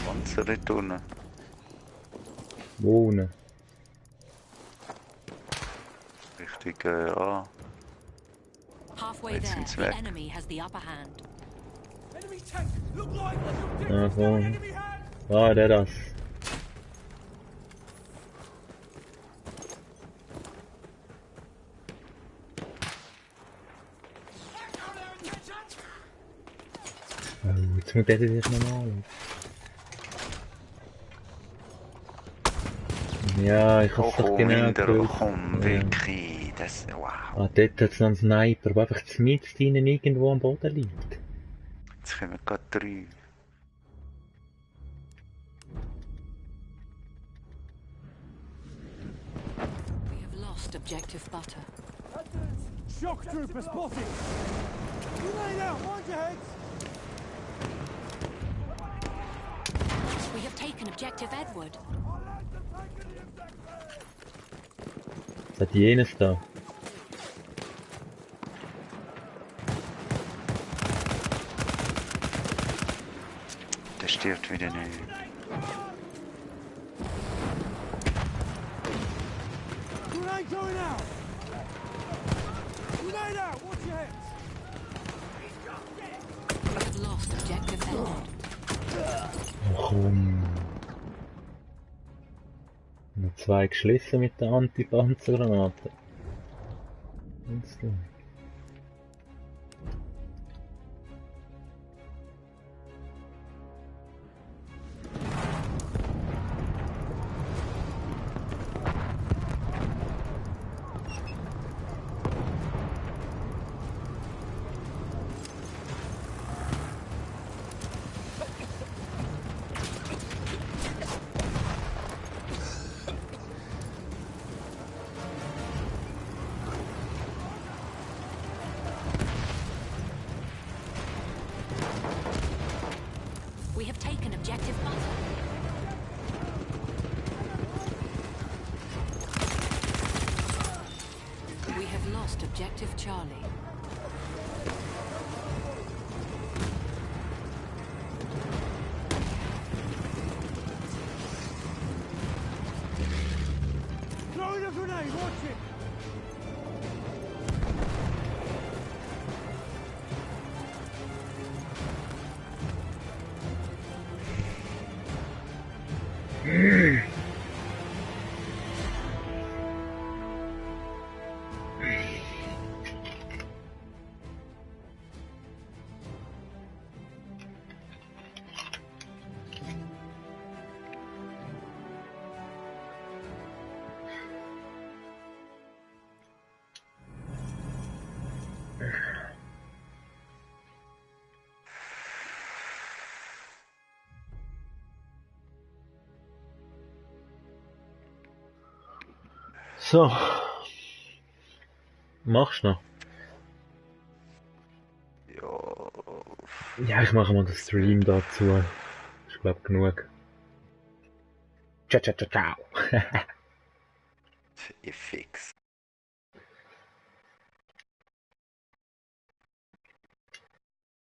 Panzer dort unten.
Wohnen.
Richtig, A.
Halfway
Jetzt
there,
sind's
the
weg.
enemy has the upper hand.
Enemy tank. Look like the
Ja,
objective's now in
so.
enemy hands.
Ah, der das. Oh, jetzt muss der sich nochmal. Ja, ich hab's
Oh,
doch
komm,
genau
hinter,
gewusst.
komm,
Ja.
wirklich. Das, wow.
Ah, dort hat's noch einen Sniper, der einfach mitten drinnen irgendwo am Boden liegt.
Jetzt kommen gerade 3.
We have lost objective butter.
Shock trooper spotted! You lay down, mind your heads!
We have taken objective Edward.
Es hat jenes da.
Der stirbt wieder nicht.
Grenade going out! Grenade out, watch your heads!
We have lost objective Edward.
Oh, komm. Noch 2 geschlissen mit der Anti-Panzergranate. Jetzt du.
We have taken objective butter. We have lost objective Charlie.
Throwing a grenade, watch it!
So. Machst du noch?
Ja.
Ja, ich mache mal den Stream dazu. Ich glaube genug. Ciao, ciao, ciao, ciao.
Ich fix.